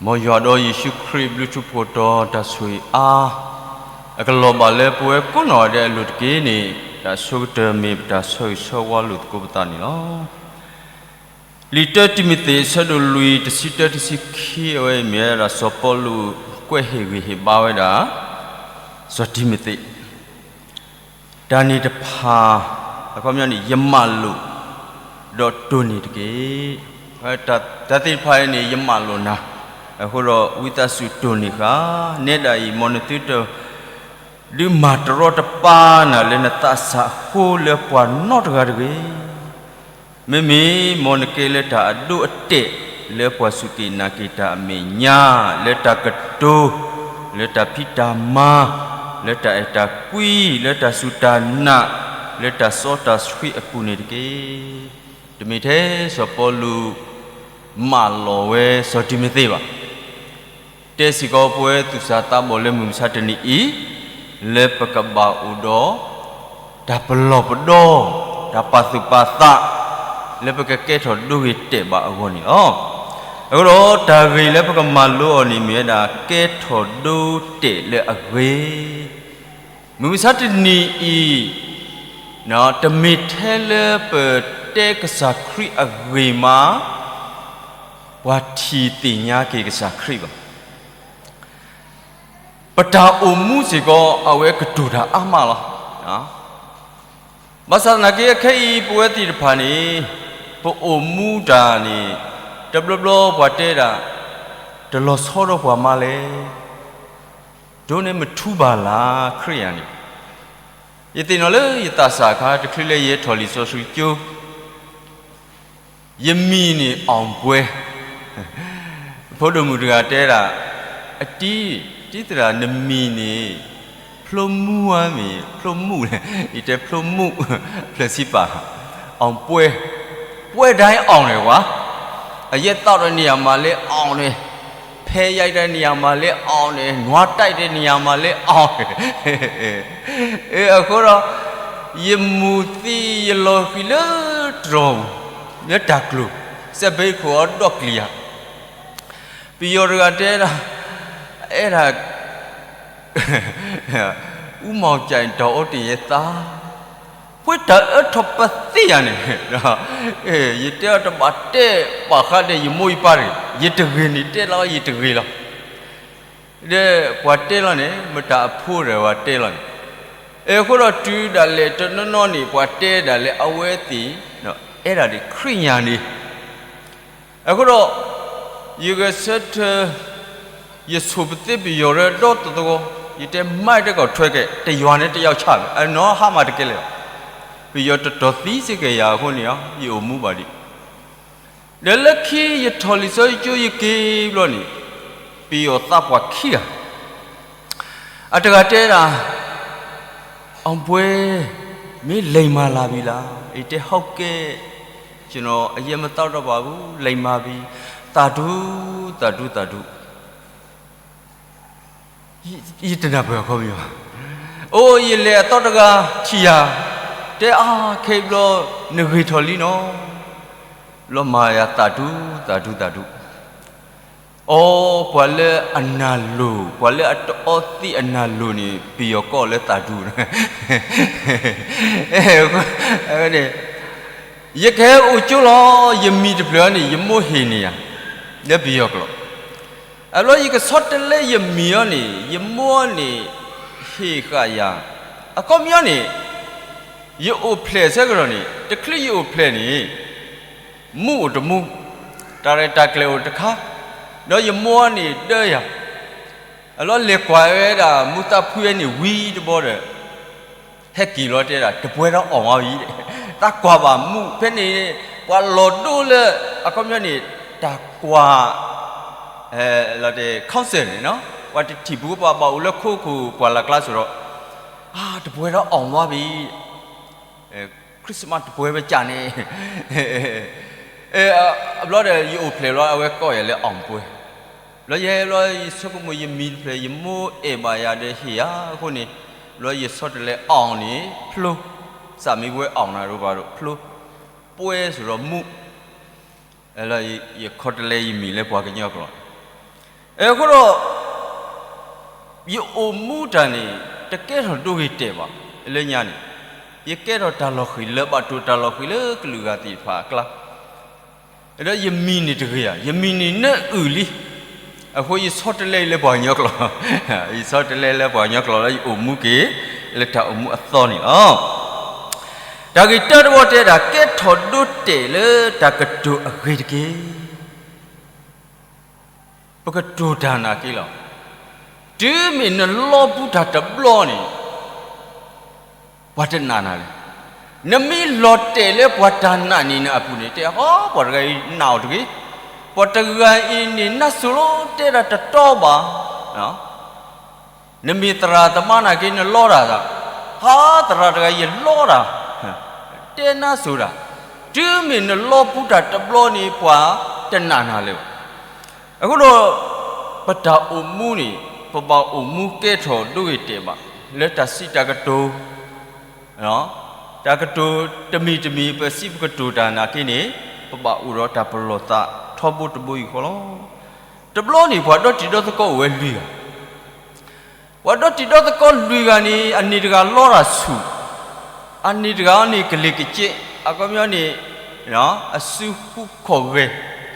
မ်ယွၤဒီးယ့ၣ်ၡူးခရံာ်ဘျုးထူးဖှိၣ်တီၤတၢ်ဆိၣ်ဂ့ၤအါ, အကလီၤဘၣ်လၢပဝဲကိးနီၢ်ဂၤဒဲးအလိၤတက့ၢ်န့ၣ်, တၢ်ဆိကတၢၢ်မ့ၢ်ပတၢ်ဆၢဂ့ၤဆၢဝါလိာ်သကိးပသးန့ၣ်လီၤ. လံာ်တၢတံၤမသ့း အဆၢဒိၣ်လွံၢ် တဆံတၢ တဆံခံ အဝဲအံၤမ့ၢ်ဝဲဒၣ်စီၤပီလူးကွဲးဟ့ၣ်ဂံၢ်ဟ့ၣ်ဘါဝဲဒၣ် စီၤတံၤမသ့း တၢ်န့ၣ်တဖၣ်, အခီပညီန့ၣ် ယမၢလိာ်, ဒီးတိၢ်န့ၢ်တက့ၢ်. တၢ်သ့ၣ်တဖၣ်အံၤန့ၣ် ယမၢလိာ်နၤ, အဃိဒီးဝံသးစူၤတိၢ်န့ၢ်ဃာ်, နဲဒၣ်အံၤ မ်နသုတ ဒုးမၤတရီတပါနၤလၢနသးစၢ်အဃိလၢပှၤနီတဂၤတဂ့ၤ. မ့မ့ၢ်မ်နကဲလၢတၢ်အဒိအတဲာ်လၢပှၤစူၢ်က့ၤနာ်က့ၤတၢ်အမဲာ်ညါ, လၢတၢ်ကတိၤ, လၢတၢ်ဖံးတၢ်မၤ, လၢတၢ်အဲၣ်တၢ်ကွံ, လၢတၢ်စူၢ်တၢ်နာ်, လၢတၢ်စီတၢ်ဆှံအပူၤန့ၣ်တက့ၢ်. တမ့ၢ်ထဲစီၤပီလူး မၢလီၤဝဲစီၤတံၤမသ့းဘၣ်. တဲစ့ၢ်ကီးပဝဲသူၣ်စၢ်သးဘီၣ်လၢမုၢ်မဆါတနံၤအံၤ, လၢပကဘၣ်အိၣ်ဒီး တၢ်ပလီၢ်ပဒီ, တၢ်ပာ်သူၣ်ပာ်သး, လၢပကကဲထီၣ်ဒိဂ့ၤတဲာ်ဘၣ်အဂီၢ်န့ၣ်လီၤ. အဃိဒီးတၢ်ဂ့ၢ်လၢပကမၤလိအီၤန့ၣ်မ့ၢ်ဝဲဒၣ် ကဲထီၣ်ဒိတဲာ်လၢအဂ့ၤ. မုၢ်မဆါတနံၤအံၤ, တမ့ၢ်ထဲလၢပတဲကစၢ်ခရံာ်အဂ့ၢ်မး ပှၤထံၣ်သ့ၣ်ညါက့ၤကစၢ်ခရံာ်ဘၣ်. ပတၢ်အိၣ်မူစ့ၢ်ကီး အဝဲကတိၤတၢ်အါမးလီၤ. ဘၣ်ဆၣ်သနာ်က့ အခဲအံၤ ပဝဲသ့ၣ်တဖၣ်န့ၣ် ပအိၣ်မူတၢ်န့ၣ် တဘျီဘျီပှၤတဲဒၣ် တလီၤဆီဒီးပှၤမးလဲၣ်, ဒိးန့ၢ်မထူဘၣ်လၢ် ခရံာ်ယၤန့ၣ်, ယသ့ၣ်နီၣ်လၢယသးစၢ်အခါ တချုးလၢယဟဲထီၣ်လံာ်စီဆှံကၠိ ယမံၤန့ၣ် အောင်ပွဲ, ဖိဒိၣ်မုၣ်တဂၤတဲဒၣ်, အတံၤ, တံၤသရၣ် နမံၤန့ၣ် ဖျိမူဧါမ့ၢ် ဖျိမူလဲၣ်, ယတဲဖျိမူ, ဖျၢၣ်စံပာ်, အောင်ပွဲ, ပွဲတိုင်းအောင်တယ်ကွာ, အရက်သောက်တဲ့နေရာမှာလည်း အောင်တယ်, ဖဲရိုက်တဲ့နေရာမှာလည်း အောင်တယ်, နွားတိုက်တဲ့နေရာမှာလည်း အောင်တယ်. အဃိဒီး ယမူၤသံယလီၤဃံၤလၢတြီၤပူၤ, လၢတၢ်ကျိၤ, စဲးဘ့ခိၣ်အဒီၣ်ကျံၤယၤ, ပယီၤတဂၤတဲဒၣ်, အဲဒၣ် ဦးမောင်ကြိုင် ဒီးအိၣ်တ့ၢ်ယဲသး, ပှဲၤတၢ်အၢထီၣ်ပသ့ၣ်ယၤန့ၣ်, ယတဲအီၤတဘၣ်တဲဘၣ်ဃးဒီးယမိၢ်ယပၢ်တဂ့ၤ, ယတဂ့ၤန့ၣ်တဲလီၤ ယတဂ့ၤလီၤ. ဒီးပှၤတဲလီၤန့ၣ် မတၤအဖိဒီးပှၤတဲလီၤန့ၣ်, အဃိဒီးတုၤဒၣ်လဲာ်တနီၤနီၤန့ၣ် ပှၤတဲဒၣ်လၢအဝဲသ့ၣ် အဲဒၣ်ဒ်ခရံာ်ညါန့ၣ်, အဃိဒီး ယဂဲၤဆၢထၢၣ် ယဆိၣ်ပသ့ပယီၤရၢဒီတသဝီ, ယတဲမၤတကီၢ်ထွဲကဲ, တယွၤန့ၣ်တယောက်ချား, အနီၢ်ဟါမးတကဲလၢာ်, ပယီၤတတီၤသံစ့ၢ်ကီးယၤအဃိန့ၣ် ယအိၣ်မူဘၣ်ဒံး, ဒီးလၢခံယထီၣ်လံာ်စီဆှံကၠိယက့ၤဘျီန့ၣ်, ပယီၤသးပှၢ်ခံဂၤ အတဂၤတဲဒၣ်, အောင်ပွဲ, မင်းလိမ်မာလာပြီလား, ယတဲဟုတ်ကဲ့, ကျွန်တော်အရက်မသောက်တော့ပါဘူး, လိမ်မာပြီ, သာဓု, သာဓု, သာဓု. ယတနၢ်ပၢၢ်အခီပညီဘၣ်. အိၣ်ယလဲၤအသီတဂၤထံၣ်ယၤ, တဲအါခဲအံၤဘျီ နဂ့ၤထီၣ်လံနီၤ, ဘျီမၤယၤသးဒူသးဒူသးဒူ. အိၣ်ပှၤလၢအနၢ်လိၤ, ပှၤလၢအတအီသံးအနၢ်လိၤန့ၣ် ပယီၤကိးလၢသးဒူ, အဝဲန့ၣ်, ယကဟဲအိၣ်ကၠိလီၤ, ယမံၤတဖျၢၣ်န့ၣ် ယမိၢ်ဟ့ၣ်န့ၢ်ယၤ, လၢပယီၤကျိာ်. အဘျီယကဆီတလဲယမံၤအီၤန့ၣ် ယမိၢ်န့ၣ် ဟ့ၣ်ဃာ်ယၤ, အခီပညီန့ၣ် ယအိၣ်ဖျဲၣ်ဆၢကတီၢ်န့ၣ် တချုးယအိၣ်ဖျဲၣ်န့ၣ် မူးအိၣ်တမူး, တၢ်ရဲၣ်တၢ်ကျဲၤအိၣ်တခါ, ဒီးယမိၢ်န့ၣ်ဒၢယၤ, အဘျီလဲၤကွၢ်ဝဲဒၣ် မူးသၣ်ဖှံဝဲန့ၣ်ဝံၤတဘျီဒီး ဟဲက့ၤလီၤတဲဒၣ် တပှဲၤဒီးအီၣ်ဝဲအံၤ, တၢ်ကွၢ်ဘၣ်မူး, ဖဲန့ၣ် ပှၤလီၤဒိၣ်လၢ အခီပညီန့ၣ် တၢ်ကွၢ် လီၤတဲာ် concert န့ၣ်, ပှၤတထံၣ်ပူၤ ပှၤဘၣ်အိၣ်လၢခိခိၣ်ပှၢ်လၢ်ကျါစ့ၢ်ဒီး, အါ တပှဲၤဒီးအီၣ်ဝဲအံၤ, Christmas တပှဲၤဝဲကၢ်န့ၣ်, အဘျီဒီး ယအိၣ်ဖျဲၣ်ဘျီ အဝဲကိးယၤလၢ အောင်ပွဲ, ဘျီယဟဲဘျီ ယဆိကမိၣ်ယမံၤတဖျၢၣ် ယမိၢ်အဲၣ်ဘၣ်ယၤဒီးဟ့ၣ်ယၤအဃိန့ၣ်, ဘျီယဆီတလဲအီၣ်န့ၣ် ဖျိ, သးမံၤဝဲအီၣ်နၤဒိၣ်ဘၣ်ဒီးဖျိ, ပွဲစ့ၢ်ဒီးမူး, ယခီတလဲယမံၤလၢပှၤကညီကျိာ်န့ၣ်, အဃိဒီး ယအိၣ်မူတၢ်န့ၣ် တကဲထီၣ်ဒိဂ့ၤတဲာ်ဘၣ်. လၢညါန့ၣ် ယကဲထီၣ်တၢ်လီၤဃံၤလၢၤဘၣ်, တိၢ်တၢ်လီၤဃံၤလၢကလုာ်ဂၤသ့ၣ်တဖၣ်အကျါ, ဒီးယမံၤန့ၣ်တဂ့ၤဧါ, ယမံၤန့ၣ်နၢအုၣ်လံ. အဃိယဆီတလဲလၢပှၤကညီကျိာ်, ယဆီတလဲလၢပှၤကညီကျိာ်လၢယအိၣ်မူက့ၤ လၢတၢ်အိၣ်မူအသီန့ၣ်လီၤ. တၢ်ဂ့ၢ်တၢတဘီတဲဒၣ် ကဲထီၣ်ဒိတဲာ်လၢတၢ်ကတိၤအဂ့ၤတက့ၢ်. ပကတိၤတၢ်နာ်က့လီၤ. တုၤမ့ၢ်နလီပူၤတၢ်တဘျီန့ၣ် ပှၤတနာ်နၤလဲၣ်. နမ့ၢ်လီၤတဲာ်လၢပှၤတၢ်နာ်န့ၣ် နအပူၤန့ၣ် တဲ ဟီ ပှၤတဂၤအံၤနာ်အီၤတဂ့ၤ, ပှၤတဂၤအံၤန့ၣ်နါစိၤလီၤ တဲဒၣ်တတီဘၣ်. နမ့ၢ်သရၣ်သမါနာ်က့ နလီတၢ်သး, ဟါ သရၣ်တဂၤအံၤလီတၢ်, တဲနါစိၤတၢ်. တုၤမ့ၢ်နလီပူၤတၢ်တဘျီန့ၣ် ပှၤတနာ်နၤလၢၤဘၣ်. အဃိဒီး ပတၢ်အိၣ်မူန့ၣ် ပဘၣ်အိၣ်မူကဲထီၣ်ဒိဂ့ၤတဲာ်ဘၣ် လၢတၢ်စံးတၢ်ကတိၤ, တၢ်ကတိၤတမံၤတမံၤ ပစံးပကတိၤတၢ်နာ်က့န့ၣ် ပဘၣ်အိၣ်ဒီးတၢ်ပလီၢ်သးထီဘိတဘိအံၤဃီလီၤ. တဘျီန့ၣ် ပှၤဒီတံၤဒီသကိးအိၣ်ဝဲလွံၢ်ဂၤ ပှၤဒီတံၤဒီသကိးလွံၢ်ဂၤန့ၣ် အနံၤတဂၤလီတၢ်ဆူၣ်, အနံၤတဂၤန့ၣ် ကလ့ၤကစ့း, အခီပညီန့ၣ် အစုဃုခီၣ်ဂဲၤ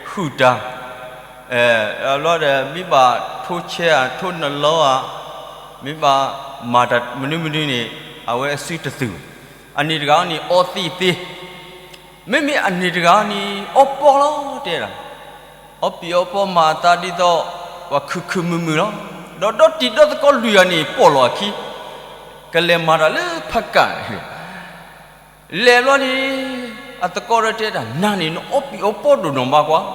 ဟုၣ်တၢ်, ဘျီဒီး မ့ၢ်ဘၣ်ထိဆဲဧါ ထိနလီဧါ, မ့ၢ်ဘၣ်မၤတၢ်မနုၤမနုၤန့ၣ် အဝဲအစုတသုး, အနံၤတဂၤန့ၣ် အီသံးသ့, မ့မ့ၢ်အနံၤတဂၤန့ၣ် အီပီလီၤ တဲဒၣ်, အီပံၤအီပီမၤအသးဒ်သိး ပှၤခုၣ်ခုၣ်မုာ်မုာ်လီၤ. ဒီးဒီတံၤဒီသကိးလွံၢ်ဂၤန့ၣ် ပိာ်လီၤအခံ, ကလဲၤမၤတၢ်လၢဖးကၣ်န့ၣ်, လဲၤဘျီန့ၣ် အသကိးဒီးတဲတၢ် နၤန့ၣ် နအီပံၤအီပီဒိၣ်နီၢ်မးကွၢ်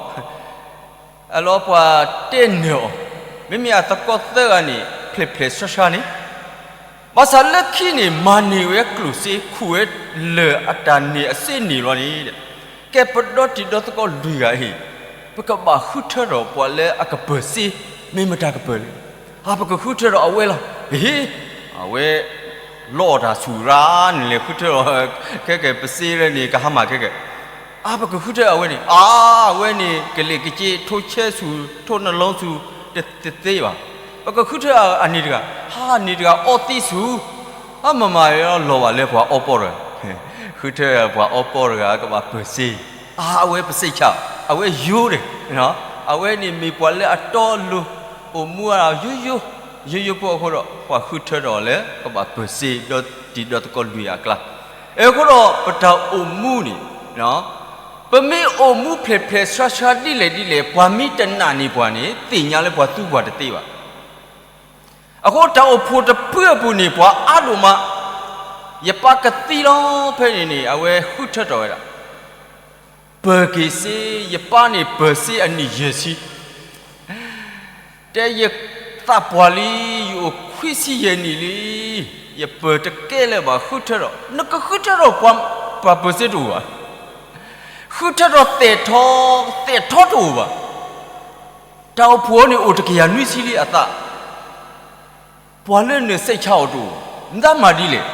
အလီၤပှၤတဲနၢၤအီၤ, မ့မ့ၢ်အသကိးသၢဂၤန့ၣ် ဖျဲးဖျဲးဆှါဆှါန့ၣ်, ဘၣ်ဆၣ်လၢခံန့ၣ် မၤန့ၢ်ဝဲကျိၣ်စ့ ခူၣ်ဝဲလၢာ်အတၢ်န့ၢ်အစ့န့ၣ်လီၤန့ၣ်, ကဲပဒီတံၤဒီသကိးလွံၢ်ဂၤအံၤ, ပကဘၣ်ဃုထၢထီၣ်ပှၤလၢအကပၢၤစ့ မ့ၢ်မတၤကပၢၤလဲၣ်. အါ ပကဃုထၢထီၣ်အဝဲလီၤ. ဟ့ အဝဲ လီအီၣ်တၢ်ဆူၣ်ရၣ်န့ၣ်လဲၤဃုထၢထီၣ် ခဲကဲပစ့ရဲၣ်န့ၣ် ကဟါမၢ်ခဲကဲ, အါ ပကဃုထၢအဝဲန့ၣ်, အါ အဝဲန့ၣ် ကလ့ၤကစ့း ထိဆဲဆူၣ် ထိနလီဆူၣ် တသ့ဘၣ်. ပကဃုထၢအနံၤတဂၤ, ဟါ အနံၤတဂၤအီသံးဆူၣ်, အါ မမၤလီၤဘၣ်လၢပှၤအီပီတဂၤ, ဃုထၢပှၤအီပီတဂၤ ကဘၣ်ပၢၤစ့, အါ အဝဲပစ့ဆါ, အဝဲယိၤဒီး, အဝဲန့ၣ်မ့ၢ်ပှၤလၢအတီအလိၤ အိၣ်မူအယိယိ, ယိယိဖိအဃိဒီး ပှၤဃုထၢထီၣ်လၢ ကဘၣ်ပၢၤစ့ ဒီတံၤဒီသကိးလွံၢ်ဂၤအကျါ. အဃိဒီး ပတၢ်အိၣ်မူန့ၣ်, ပမ့ၢ်အိၣ်မူဖျဲးဖျဲးဆှါဆှါဒ်လဲၣ်ဒ်လဲၣ် ပှၤမ့ၢ်တနာ်န့ၢ်ပှၤန့ၣ် သ့ၣ်ညါလၢပှၤသူပှၤတသ့ဘၣ်. အဃိတၢ်အိၣ်ဖှိၣ်တဖုအပူၤန့ၣ် ပှၤအါဒိၣ်မး, ယပၢ်ကသံလီၤ ဖဲန့ၣ်န့ၣ် အဝဲဃုထၢထီၣ်ဝဲဒၣ် ပၢၤက့ၤစ့, ယပၢ်န့ၣ်ပၢၤစ့အနံၣ်ယဲၢ်ဆံ, တဲယသးပှၢ်လံ, ယအိၣ်ခွံဆံယဲၢ်နံၣ်လံ, ယပၢၤတကဲလၢၤဘၣ် ဃုထၢထီၣ်, နကဃုထၢထီၣ်ပှၤပၢၤစ့တအိၣ်ဘၣ်, ဃုထၢထီၣ်သဲးထီ, သဲးထီတအိၣ်ဘၣ်. တၢ်အိၣ်ဖှိၣ်န့ၣ်အိၣ်တကယၤနွံဆံလံအသး, ပှၤလၢနုာ်စဲးဆါအီၤတအိၣ်, နတမၤဒ်လဲၣ်.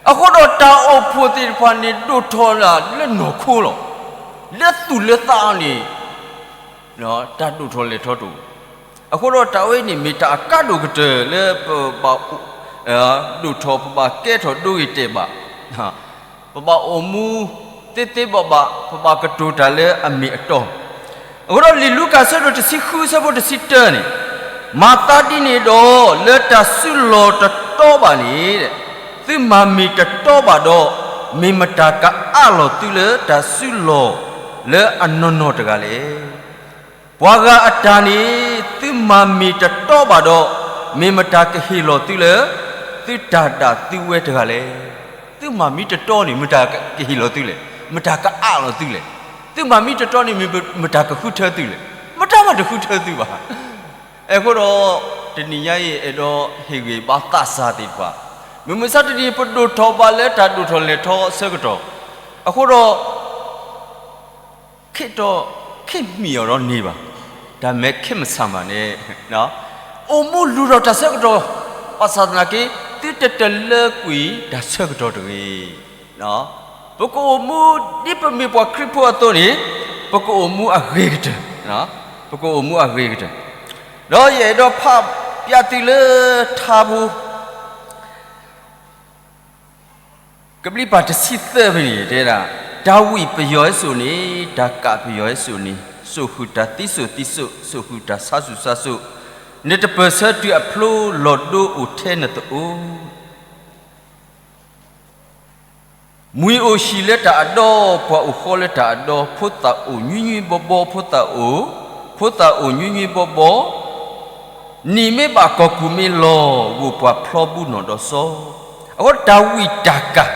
အဃိဒီးတၢ်အိၣ်ဖှိၣ်သ့ၣ်တဖၣ်န့ၣ် ဒိၣ်ထီၣ်လၢလၢနီၢ်ခိလီၤ. လၢသူၣ်လၢသးန့ၣ် တၢ်ဒိၣ်ထီၣ်လဲၤထီတအိၣ်. အဃိဒီးတၢ်ဝဲန့ၣ်မ့ၢ်တၢ်အကါဒိၣ်ကတၢၢ်လၢပ, ဒိၣ်ထီၣ်ပဘၣ်ကဲထီၣ်ဒိဂ့ၤတဲာ်ဘၣ် ပဘၣ်အိၣ်မူသ့သ့ဘၣ်ဘၣ်, ပဘၣ်ကတိၤတၢ်လၢအမ့ၢ်အတီ. အဃိဒီးလံာ်လူၤကၣ်အဆၢဒိၣ်တဆံဃုအဆၢဖိတဆံတၢန့ၣ်, မၤသးဒ်န့ၣ်ဒီး လၢတၢ်စုလီၢ်တတီဘၣ်န့ၣ်, သုမၤမ့ၢ်တတီဘၣ်ဒီး, မ့ၢ်မတၤကအးလီၤသုလၢတၢ်စုလီၢ်လၢအနီၢ်နီၢ်တဂၤလဲၣ်. ပှၤဂၤအတၢ်န့ၣ် သုမၤမ့ၢ်တတီဘၣ်ဒီး, မ့ၢ်မတၤကဟ့ၣ်လီၤသုလၢ သုတၢ်ဒၣ်သုဝဲတဂၤလဲၣ်. သုမၤမ့ၢ်တတီန့ၣ် မတၤကဟ့ၣ်လီၤသုလဲၣ်, မတၤကအးလီၤသုလဲၣ်. သုမၤမ့ၢ်တတီန့ၣ် မတၤကဃုထၢသုလဲၣ်, မတၤမးတဃုထၢသုဘၣ်. အဃိဒီး တနံၤညါအံၤအဲၣ်ဒိးဟ့ၣ်ဂံၢ်ဘါသးစၢ်သ့ၣ်တဖၣ်, မုၢ်မဆါတနံၤ ပဒိၣ်ထီၣ်ဘၣ်လၢတၢ်ဒိၣ်ထီၣ်လဲၤထီအဆၢကတီၢ်, အဃိဒီး ခ့ၣ်တီၢ်ခ့ၣ်မံၣ်အီၤဒီးန့ၢ်ဘၣ်, တၢ်မဲာ်ခ့ၣ်မဆၣ်မးန့ၣ်, အိၣ်မူလူၤထီၣ်တၢ်ဆၢကတီၢ်, ဘၣ်ဆၣ်သနာ်က့ သုတတလၢကွံာ်တၢ်ဆၢကတီၢ်တဂ့ၤ. ပကအိၣ်မူဒ်ပမ့ၢ်ပှၤခရံာ်ဖိအသိးန့ၣ်, ပကအိၣ်မူအဂ့ၤကတၢၢ်. ပကအိၣ်မူအဂ့ၤကတၢၢ်. ဒီးယအဲၣ်ဒိးဖးပျးသုလၢထါဖိ ကဘျံးပၤတဆံသၢဖဲန့ၣ် တဲဒၣ်, တၢ်ဝံၣ်ပယီၤဟဲစိာ်န့ၣ်, တၢ်ကၣ်ပယီၤဟဲစိာ်န့ၣ်, စိာ်ဃုာ်တၢ်သံစိာ်သံစိာ်, စိာ်ဃုာ်တၢ်ဆါစိာ်ဆါစိာ်, နတပၢၢ်ဆၢတုၤအဖျိလီၤဒိအိၣ်ထဲနသအိၣ် မှံၤအိၣ်ဟံၣ်လၢတၢ်အဒီ, ပှၤအိၣ်ဃီလၢတၢ်အဒီ, ဖိသၣ်အိၣ်ညွံညွံဘီဘီ, ဖိသၣ်အိၣ်, ဖိသၣ်အိၣ်ညွံညွံဘီဘီ, နံၣ်မ့ၢ်ဘၣ်ကီၢ်ကူၣ်မ့ၢ်လီၤ, ဂိၢ်ပှၤဖျီဘူးနီၢ်ဒီးစီၤ. အဃိတၢ်ဝံၣ်တၢ်ကၣ်,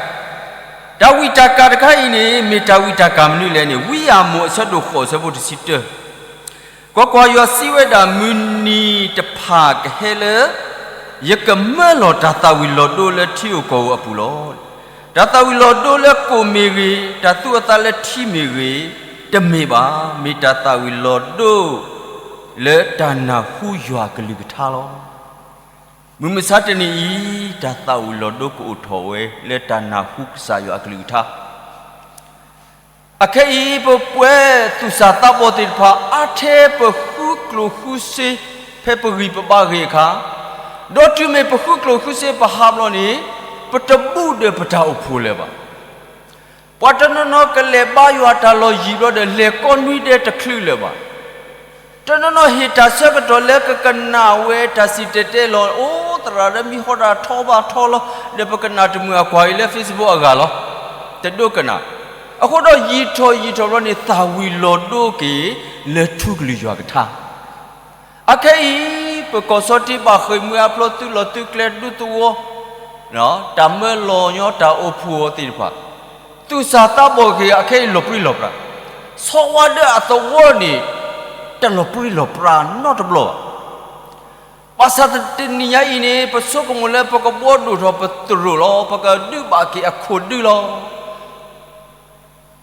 တၢ်ဝံၣ်တၢ်ကၣ်တခါအံၤန့ၣ် မ့ၢ်တၢ်ဝံၣ်တၢ်ကၣ်မနုၤလဲၣ်န့ၣ် ဝံယၢ်မိၣ်အဆၢဒိၣ်ဃိးအဆၢဖိတဆံတၢ ကွၢ်ကွၢ်, ယွၤစံးဝဲဒၣ်, မုၢ်နံၤတဖၣ်ကဟဲလၢ ယကမၢလီၤတၢ်သၣ်ဝံၤလီၤဒိလၢထံဧိၤကီၢ်ဧိၤအပူၤလီၤ. တၢ်သၣ်ဝံၤလီၤဒိလၢကိၣ်မ့ၢ်ဂ့ၤ, တၢ်သူအသးလၢထံမ့ၢ်ဂ့ၤ, တမ့ၢ်ဘၣ်. မ့ၢ်တၢ်သၣ်ဝံၤလီၤဒိ လၢတၢ်နၢ်ဟူယွၤအကလုၢ်ကထါလီၤ. မုၢ်မဆါတနံၤအံၤ တၢ်သၣ်ဝံၤလီၤဒိကအိၣ်ထီၣ်ဝဲလၢတၢ်နၢ်ဟူကစၢ်ယွၤအကလုၢ်ကထါ အခဲအံၤ ပပှၤသူၣ်စၢ်သးဘီၣ်သ့ၣ်တဖၣ် အါထဲပဃုကျိၣ်ဃုစ့ ဖဲပဂံၢ်ပဘါဂ့ၤအခါ, ဒီးတုၤမ့ၢ်ပဃုကျိၣ်ဃုစ့ပဟးဘျီန့ၣ် ပတဘူးဒီးပတၢ်အိၣ်ဖှိၣ်လၢၤဘၣ်. ပှၤတနီၤနီၤကလဲၤဘါယွၤတၢ်လီၢ်ယံၤဘျီဒီး လဲၤကိးနွံဒဲးတချုးလၢၤဘၣ်. တနီၤနီၤဟ့ၣ်တၢ်ဆၢကတီၢ်လၢကကနၣ်ဝဲတၢ်စံၣ်တဲၤတဲလီၤ, အိၣ်သရၣ်ဒီးမံၤဟီဒၣ်ထီဘၣ်ထီလီၤ, ဒီးပကနၣ်တမုာ်အကွၢ်အံၤလၢ Facebook အဂၤလီၤ. တဒိကနၣ်. အဃိဒီးယံာ်ထီၣ်ယံာ်ထီၣ်ဘျီန့ၣ် သၣ်ဝံၤလီၤဒိက့ၤ လၢထူကလုၢ်ယွၤကထါ အခဲအံၤ ပကီၢ်စီၤတံၢ်ဘၣ်ဃ့ၢ်မှံဟးဖျိး သုးလီၢ်သုးကျဲဒူသဝီ, တၢ်မၢလီၤညီတၢ်အိၣ်ဖှိၣ်အီၤသ့ၣ်တဖၣ်, သူၣ်စၢ်သးဘီၣ်ဂ့ၤအခဲအံၤလီၤပြံလီၤပြါ, ဆီဝါဒၢအသဝီန့ၣ် တလီၤပြံလီၤပြါနီတဘျီဘၣ်. ဘၣ်ဆၣ်တနံၤညါအံၤန့ၣ် ပဆိကမိၣ်လၢပကဘှီဒိၣ်ထီၣ်ပသရိာ်လီၤ, ပကဒုးဘၣ်က့ၤအခိၣ်ဒုလီၤ.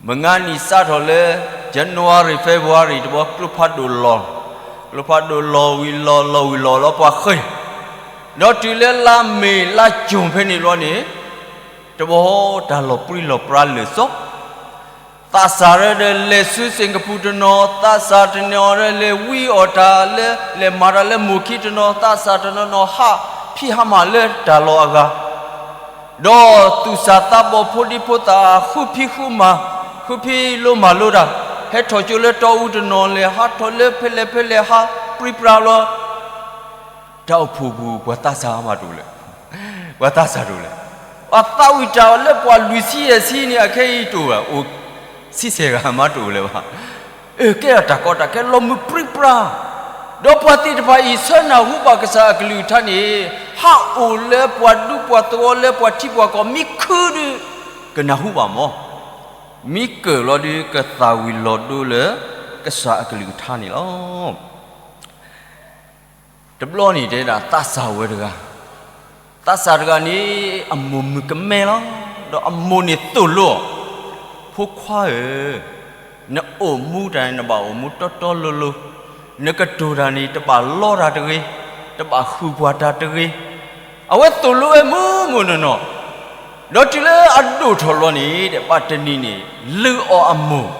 မုၢ်ဂၤနံၣ်စးထီၣ်လၢ January February တဘျီ ကျိဖးဒိၣ်လီၤ, ကျိဖးဒိၣ်လီၤဝံၤလီၤလီၤဝံၤလီၤလီၤပှၤဃ့ၢ်, ဒီးတုၤလၢလါမ့ၤလါကၠိၣ်ဖဲန့ၣ်ဘျီန့ၣ် တဘျီတၢ်လီၤပြံလီၤပြါလၢာ်စီ, သးစၢ်ရၢဒီးလဲၤဆူစ့ၣ်ကပူၤတနီၤ, သးစၢ်တနီၤဒီးလဲၤဝံအီၣ်တၢ်လၢ လဲၤမၤတၢ်လၢမိၢ်ခံတနီၤ, သးစၢ်တနီၤနီၤဟးဖံးဟးမၤလၢတၢ်လီၢ်အဂၤ ဒီးသူၣ်စၢ်သးဘီၣ်ဖိဒံဖိသၣ် ဃုဖံးဃုမၤ, ဃုဖံးလိမၤလိတၢ်, ဟဲထီၣ်ကၠိလၢတီအူတနီၤလဲၣ်, ဟးထီၣ်လၢဖဲလဲၣ်ဖဲလဲၣ် ဟးပြံပြါလီၤ. တၢ်အိၣ်ဖှိၣ်ပူၤ ပှၤသးစၢ်မးတအိၣ်လဲၣ်, ပှၤသးစၢ်တအိၣ်လဲၣ်. ပှၤသးဝံၣ်တၢ်လၢပှၤလွံၢ်ဆံယဲၢ်ဆံန့ၣ် အခဲအံၤတအိၣ်ဘၣ်, အိၣ်ဆံဆဲးဂၤမးတအိၣ်လၢၤဘၣ်. အၢ ကဲထီၣ်တၢ်ကီတၢ်ခဲ လီၤမုၢ်ပြံပြါ, ဒီးပှၤသ့ၣ်တဖၣ်အံၤ ဆၢနၢ်ဟူဘၣ်ကစၢ်အကလုၢ်ကထါန့ၣ် ဟးအိၣ်လၢပှၤဒူပှၤသဝီလၢပှၤထံပှၤကီၢ် မံခုဒုး ကနၢ်ဟူဘၣ်မး, မံကၢၢ်လီၤဒုး ကသၣ်ဝံၤလီၤဒိလၢ ကစၢ်အကလုၢ်ကထါန့ၣ်လီၤ. တဘျီန့ၣ်တဲဒၣ် သးစၢ်ဝဲတဂၤ, သးစၢ်တဂၤန့ၣ် အမိၢ်မုၣ်ကမဲလီၤ, ဒီးအမိၢ်န့ၣ်သိၣ်လိအီၤ, ဖိခွါဧၢ, နအိၣ်မူတၢ်န့ၣ် နဘၣ်အိၣ်မူတီတီလိၤလိၤ, နကတိၤတၢ်န့ၣ် တဘၣ်လီတၢ်တဂ့ၤ, တဘၣ်ဃုာ်ပှၤတၢ်တဂ့ၤ. အဝဲသိၣ်လိဝဲမုၢ်မုၢ်နီၢ်နီၢ်, ဒီးတုၤလၢအဒိၣ်ထီၣ်လီၤန့ၣ် ဘၣ်တနံၤန့ၣ် လုၢ်အီၣ်အမိၢ်,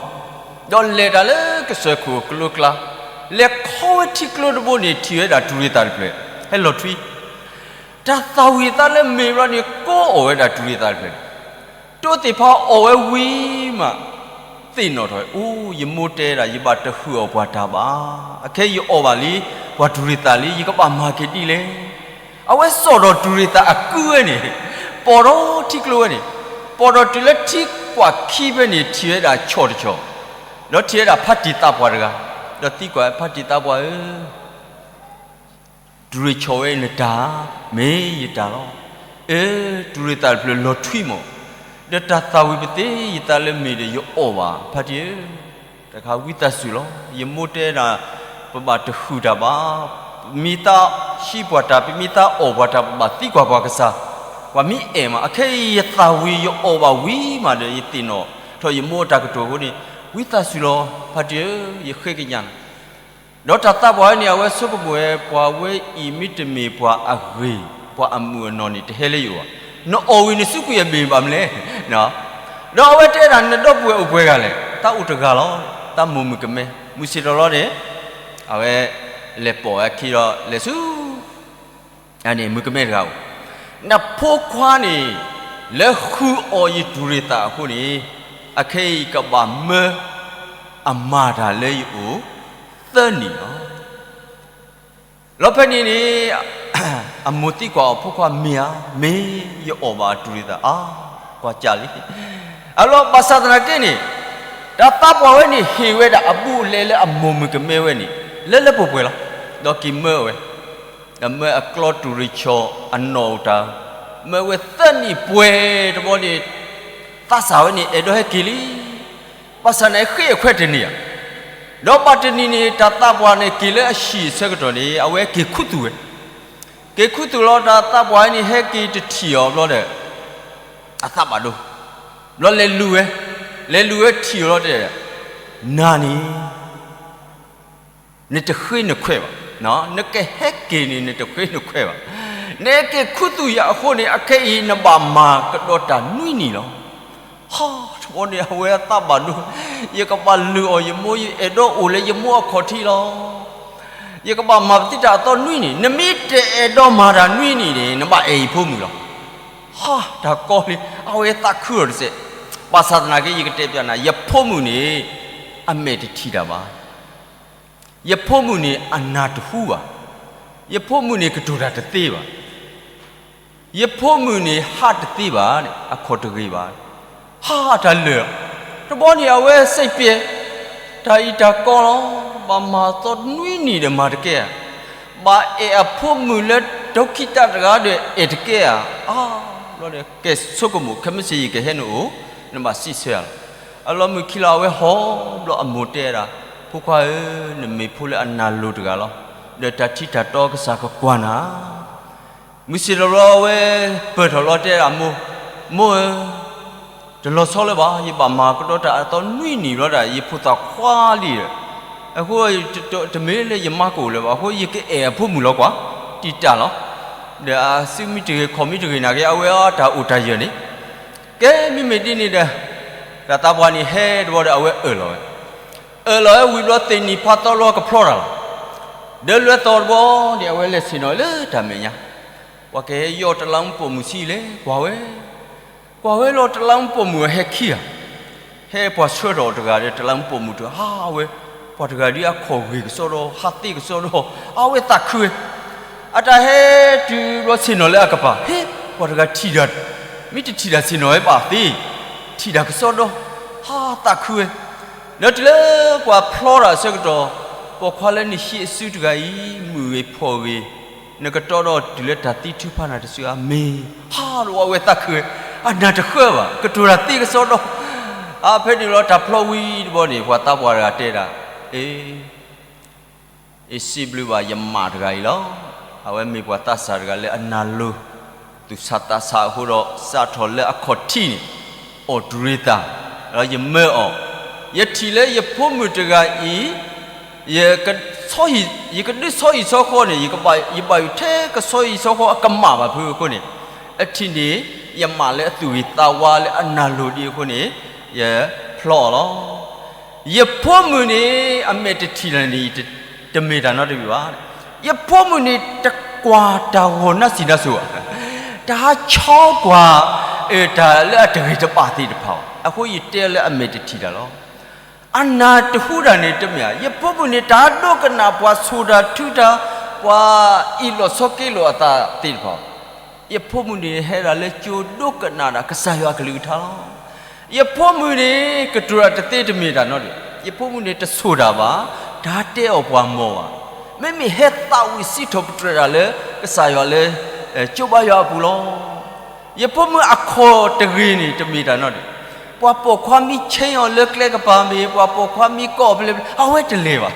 ဒီးလဲၤတၢ်လၢကစၢၢ်ခိၣ်အကျိကျါ, လဲၤခီဝဲထံကျိတဘိန့ၣ် ထံၣ်ဝဲဒၣ်တူၢ်ရ့ၣ်သၣ်တဖျၢၣ် ဟဲလီၤထွံ, တၢ်သၣ်ဝံၤသးလၢမ့ၢ်ဘျီန့ၣ် ကိးအီၣ်ဝဲဒၣ်တူၢ်ရ့ၣ်သၣ်တဖျၢၣ်, တိသ့ၣ်ဖးအီၣ်ဝဲဝံၤမး သ့ၣ်နီၣ်ထီၣ်, အိ ယမိၢ်တဲဒၣ် ယဘၣ်တဃုာ်အီၣ်ပှၤတၢ်ဘၣ်. အခဲယအီၣ်ဘၣ်လံ ပှၤတူၢ်ရ့ၣ်သၣ်လံ ယကဘၣ်မၤက့ၤဒ်လဲၣ်. အဝဲစိာ်ဒီးတူၢ်ရ့ၣ်သၣ်အကုဝဲန့ၣ်, ပိာ်ဒီးထံကျိဝဲန့ၣ်, ပိာ်ဒီးတုၤလၢထံကွၢ်ခံဖဲန့ၣ် ထံၣ်ဝဲဒၣ်ဆီၣ်တဆီၣ်, ဒီးထံၣ်ဝဲဒၣ်ဖါတံၢ်သးပှၢ်တဂၤ, ဒီးသံကွၢ်ဖါတံၢ်သးပှၢ်ဧၢ တူၢ်ရ့ၣ်ဆီၣ်ဝဲနတၢ်, မ့ၢ်ယတၢ်လီၤ. အၢ တူၢ်ရ့ၣ်သၣ်တဖျၢၣ်လီၤထွံမး, ဒီးတၢ်သၣ်ဝံၤပသ့ယသးလၢမ့ၢ်ဒီးယအီၣ်ဘၣ် ဖါတံၢ်ဧၢ, တခါဝံသးစူၤလီၤ. ယမိၢ်တဲဒၣ် ပဘၣ်တဃုာ်တၢ်ဘၣ်, ပမ့ၢ်သးဟံးပှၤတၢ် ပမ့ၢ်သးအီၣ်ပှၤတၢ် ပဘၣ်သံကွၢ်ပှၤကစၢ်, ပှၤမ့ၢ်အဲၣ်မး, အခဲအံၤယသၣ်ဝံၤယအီၣ်ဘၣ်ဝံၤမးဒီး ယသ့ၣ်နီၣ်ထီၣ်ယမိၢ်အတၢ်ကတိၤအဃိန့ၣ်, ဝံသးစူၤလီၤ ဖါတံၢ်ဧၢ, ယဃ့ကညးနၤ ဒီးတၢ်သးပှၢ်ဝဲန့ၣ် အဝဲဆိကမိၣ်ဝဲ ပှၤဝဲအံၤမ့တမ့ၢ်ပှၤအဂ့ၤ, ပှၤအမုၢ်အနီၢ်န့ၣ် တဟဲလၢယအိၣ်ဘၣ်. နအီၣ်ဝံၤနစုကွံာ်အဘ့ၣ်ဘၣ်မနုၤလဲၣ်. ဒီးအဝဲတဲဒၣ် နဒီပုၢ်ဝဲၢ်အိၣ်ပှဲၤဂၤလဲၣ်. သးအိၣ်တဂၤလီၤ. သးမိၢ်မုၣ်ကမဲ, မုၢ်ဆ့ၣ်ထီၣ်လီၤန့ၣ် အဝဲလဲၤပိာ်ဝဲခံဒီးလဲၤဆူ အန့ၣ်မုၣ်ကမဲတဂၤအိၣ်, နဖိခွါန့ၣ် လၢဃုအီၤယတူၢ်ရ့ၤသးအဃိန့ၣ်, အခဲအံၤကဘၣ်မၢအမၤတၢ်လၢယအိၣ်သၢနံၣ်လီၤ. လီၤဖဲန့ၣ်န့ၣ် အမိၢ်သံကွၢ်အီၤ ဖိခွါမ့ၢ်ဧါ, မ့ၢ်ယအီၣ်ဘၣ်အတူၢ်ရ့ၤသး အါ, ကွၢ်ကၢ်လံ. အလီၤဘၣ်ဆၣ်သနာ်က့န့ၣ် တၢ်သးပှၢ်ဝဲန့ၣ် ဟ့ၣ်ဝဲဒၣ်အဘူးအလဲလၢအမိၢ်မုၣ်ကမဲဝဲန့ၣ် လၢလၢပှဲၤပှဲၤလီၤ. ဒီးက့ၤမၢအဝဲ, ဒီးမၢအကျီတူၢ်ရ့ၣ်ဆီၣ်အနီၣ်အိၣ်တၢ်, မၢဝဲသၢနံၣ်ပှဲၤတဘျီန့ၣ် သးစၢ်ဝဲန့ၣ် အဲၣ်ဒိးဟဲက့ၤလံ. ဘၣ်ဆၣ်န့ၣ်ဃ့အခွဲးတန့ၢ်ဧါ. ဒီးဘၣ်တနံၤန့ၣ် တၢ်သးပှၢ်န့ၣ်က့ၤလၢအဟံၣ်အဆၢကတီၢ်န့ၣ် အဝဲက့ၤခူသူၣ်ဝဲ, က့ၤခူသူၣ်လီၤတၢ်သးပှၢ်န့ၣ် ဟဲက့ၤတထံၣ်အီၤဘျီဒီး အသးဘၣ်ဒိ, ဘျီလဲၤလူၤဝဲ, လဲၤလူၤဝဲထံၣ်အီၤလီၤတဲ, နၤန့ၣ် နတဃ့နခွဲးဘၣ်, နကဟဲက့ၤန့ၣ် နတဃ့နခွဲးဘၣ်. နဟဲက့ၤခူသူၣ်ယၤအဃိန့ၣ် အခဲအံၤနဘၣ်မၤကဒီးတၢ်နွံနံၣ်လီၤ. ဟါ, တဘျီန့ၣ် အဝဲအသးဘၣ်ဒိ, ယကဘၣ်လုၢ်အီၣ်ယမိၢ် ယအဲၣ်ဒိးအိၣ်လၢယမိၢ်အခီၣ်ထံးလီၤ. ယကဘၣ်မၤပသံတၢ်အသီနွံနံၣ်, နမ့ၢ်တအဲၣ်ဒိးမၤတၢ်နွံနံၣ်န့ၣ် နဘၣ်အဲၣ်ယဖိမုၣ်လီၤ. ဟါ, တၢ်ကီလံ, အဝဲသးခုအီၤတစဲး. ဘၣ်ဆၣ်သနာ်က့ ယကတဲပျးနၤ, ယဖိမုၣ်န့ၣ် အမဲာ်တထံၣ်တၢ်ဘၣ်. ယဖိမုၣ်န့ၣ်အနၢ်တဟူဘၣ်. ယဖိမုၣ်န့ၣ်ကတိၤတၢ်တသ့ဘၣ်. ယဖိမုၣ်န့ၣ်ဟးတသ့ဘၣ်, အခီၣ်တဂ့ၤဘၣ်. ဟါ, တၢ်လၢာ်, တဘျီန့ၣ်အဝဲစံးပျဲၢ်, တၢ်အံၤတၢ်ကီလီၤ, ဘၣ်မၤသီနွံနံၣ်ဒီးမၤတကဲဧါ. ဘၣ်အဲၣ်အဖိမုၣ်လၢဒိခံတၢ်တဂၤဒီးအဲၣ်တကဲဧါ. အါ, ဘျီဒီးကဲဆိကမိၣ် ခဲမုၢ်ဆ့ၣ်ယကဟဲနအိၣ်, နဘၣ်စံးဆၢယၤလီၤ. အလီၢ်မုၢ်ခံလီၤ အဝဲဟီဘျီအမိၢ်တဲဒၣ်, ဖိခွါဧၢ, နမ့ၢ်ဖိလၢအနၢ်လိၤတဂၤလီၤ. ဒီးတၢ်ထံတၢ်တီကစၢ်ကကွၢ်နၤ မုၢ်ဆ့ၣ်တဘျီအဝဲပၢၢ်ထီၣ်လီၤတဲဒၣ်မိၢ်, မိၢ်ဧၢ, တလီၤဆီလၢၤဘၣ်, ယဘၣ်မၤကဒီးတၢ်အသီနွံနံၣ်ဘျီဒၣ် ယဖိသၣ်ခွါလံဒီး, အဃိတမ့ၢ်လၢယမါကအိၣ်လၢၤဘၣ်, အဃိယကအဲၣ်အဖိမုၣ်လီၤကွၢ်, တံာ်တာ်လီၤ. ဒီးအစုမံတဂ့ၤ ခီၣ်မံတဂ့ၤနာ်က့ အဝဲအတၢ်အိၣ်တၢ်ယၢၤန့ၣ်, ကဲမ့မ့ၢ်ဒ်န့ၣ်ဒီး, တၢ်သးပှၢ်န့ၣ်ဟဲတဘျီဒီးအဝဲအၢၣ်လီၤဝဲ အၢၣ်လီၤဝဲဝံၤဘျီသ့ၣ်နံၤဖးသီလီၤကဖျီတၢ်လီၤ. ဒီးလွဲၢ်သီတဘျီန့ၣ် အဝဲလဲၤဆ့ၣ်နီၤလၢတၢ်မဲာ်ညါ, ပှၤကဟဲယီၢ်တလးမူပိာ်မုၣ်ဆံးလဲၣ်, ကွၢ်ဝဲ, ကွၢ်ဝဲလီၤတလးမူပိာ်မုၣ်အဟဲခံဂၤ, ဟဲပှၤဆှၢထီၣ်တဂၤဒီးတလးမူပိာ်မုၣ်တဂၤ, ဟါဝဲ, ပှၤတဂၤဒ်အခီၣ်ဂ့ၤကစီဒီ, ဟးသ့ကစီဒီ, အဝဲသးခုဝဲ အတၢ်ဟဲတုၤဘျီဆ့ၣ်နီၤလၢအကပၤ, ဟ့, ပှၤတဂၤထံၣ်တၢ်, မ့ၢ်တထံၣ်တၢ်ဆ့ၣ်နီၤဝဲဘၣ်သ့, ထံၣ်တၢ်ကစီဒီ, ဟးသးခုဝဲ, ဒီးတုၤလၢပှၤဖျီတၢ်အဆၢကတီၢ်, ပိာ်ခွါလၢနဟံးအစုတဂၤအံၤ မုၣ်ဂ့ၤဖှီၣ်ဂ့ၤ, နကတီဒီးတုၤလၢတၢ်သံထုဖးနၤတစုဧါ, မ့ၢ်, ဟးဒီးအဝဲသးခုဝဲ, အနၢ်တဃၢဘၣ်, ကတိၤတၢ်သ့ကစီဒီ, အဖဲန့ၣ်လီၤတၢ်ဖျီဝံၤတဘျီန့ၣ် ပှၤသးပှၢ်တဂၤတဲဒၣ်, အ့ ယစံးဘျုးဘၣ်ယမါတဂၤအံၤလီၤ. အဝဲမ့ၢ်ပှၤသးစၢ်တဂၤလၢအနၢ်လိၤ, သူၣ်ဆးသးဆးအဃိဒီး စးထီၣ်လၢအခီၣ်ထံးန့ၣ်, အီၣ်တူၢ်ရ့ၣ်သၣ်, ဒီးယမၢအီၤ, ယထံၣ်လၢယဖိမုၣ်တဂၤအံၤ, ယကဒုးဆီဟံၣ်ဆီဃီန့ၣ်, ယဘၣ်ယိၣ်ထဲကဆီဟံၣ်ဆီဃီအကမၣ်ဘၣ်ဖုအဃိန့ၣ်, အထံၣ်န့ၣ် ယမါလၢအသူၣ်ဂ့ၤသးဝါလၢအနၢ်လိၤဒံးအဃိန့ၣ်, ယဖျီအီၤလီၤ. ယဖိမုၣ်န့ၣ် အမဲာ်တထံၣ်တၢ်န့ၣ် တမ့ၢ်တၢ်နီတမံၤဘၣ်. ယဖိမုၣ်န့ၣ် တကွၢ်တၢ်ဂီၤနါစံၣ်နါစိၤဘၣ်. တဟးဆီကွၢ် တၢ်လၢအတဂ့ၤတဘၣ်သ့ၣ်တဖၣ်ဘၣ်. အဃိယတဲလၢအမဲာ်တထံၣ်တၢ်လီၤ. အနၢ်တဟူတၢ်န့ၣ်တမ့ၢ်ဧါ. ယဖိမုၣ်န့ၣ် တၢ်ဒိကနၣ်ပှၤဆိၣ်တၢ်ထုတၢ်, ပှၤအ့ၣ်လိာ်ဆိးက့လိာ်အသးသ့ၣ်တဖၣ် ယဖိမုၣ်န့ၣ် ဟဲဒၣ်လၢကၠိဒိကနၣ်ဒၣ်ကစၢ်ယွၤအကလုၢ်ကထါလီၤ. ယဖိမုၣ်န့ၣ် ကတိၤတၢ်တသ့တမ့ၢ်တၢ်နီတမံၤ, ယဖိမုၣ်န့ၣ် တဆိၣ်တၢ်ဘၣ်, တဟးတဲအီၣ်ပှၤမီၢ်ဘၣ်. မ့မ့ၢ်ဟဲသးဝံၣ်စံးထီၣ်ပတြၢၤတၢ်လၢ ကစၢ်ယွၤလၢ ကၠိဘါယွၤအပူၤလီၤ. ယဖိမုၣ်အခီၣ်တဂ့ၤန့ၣ် တမ့ၢ်တၢ်နီတမံၤ, ပှၤပိာ်ခွါမ့ၢ်ဆ့အီၤလၢကျဲကပၤမ့ၢ် ပှၤပိာ်ခွါမ့ၢ်ကိးအီၤဖဲလဲၣ်ဖဲလဲၣ် အဝဲတလဲၤဘၣ်.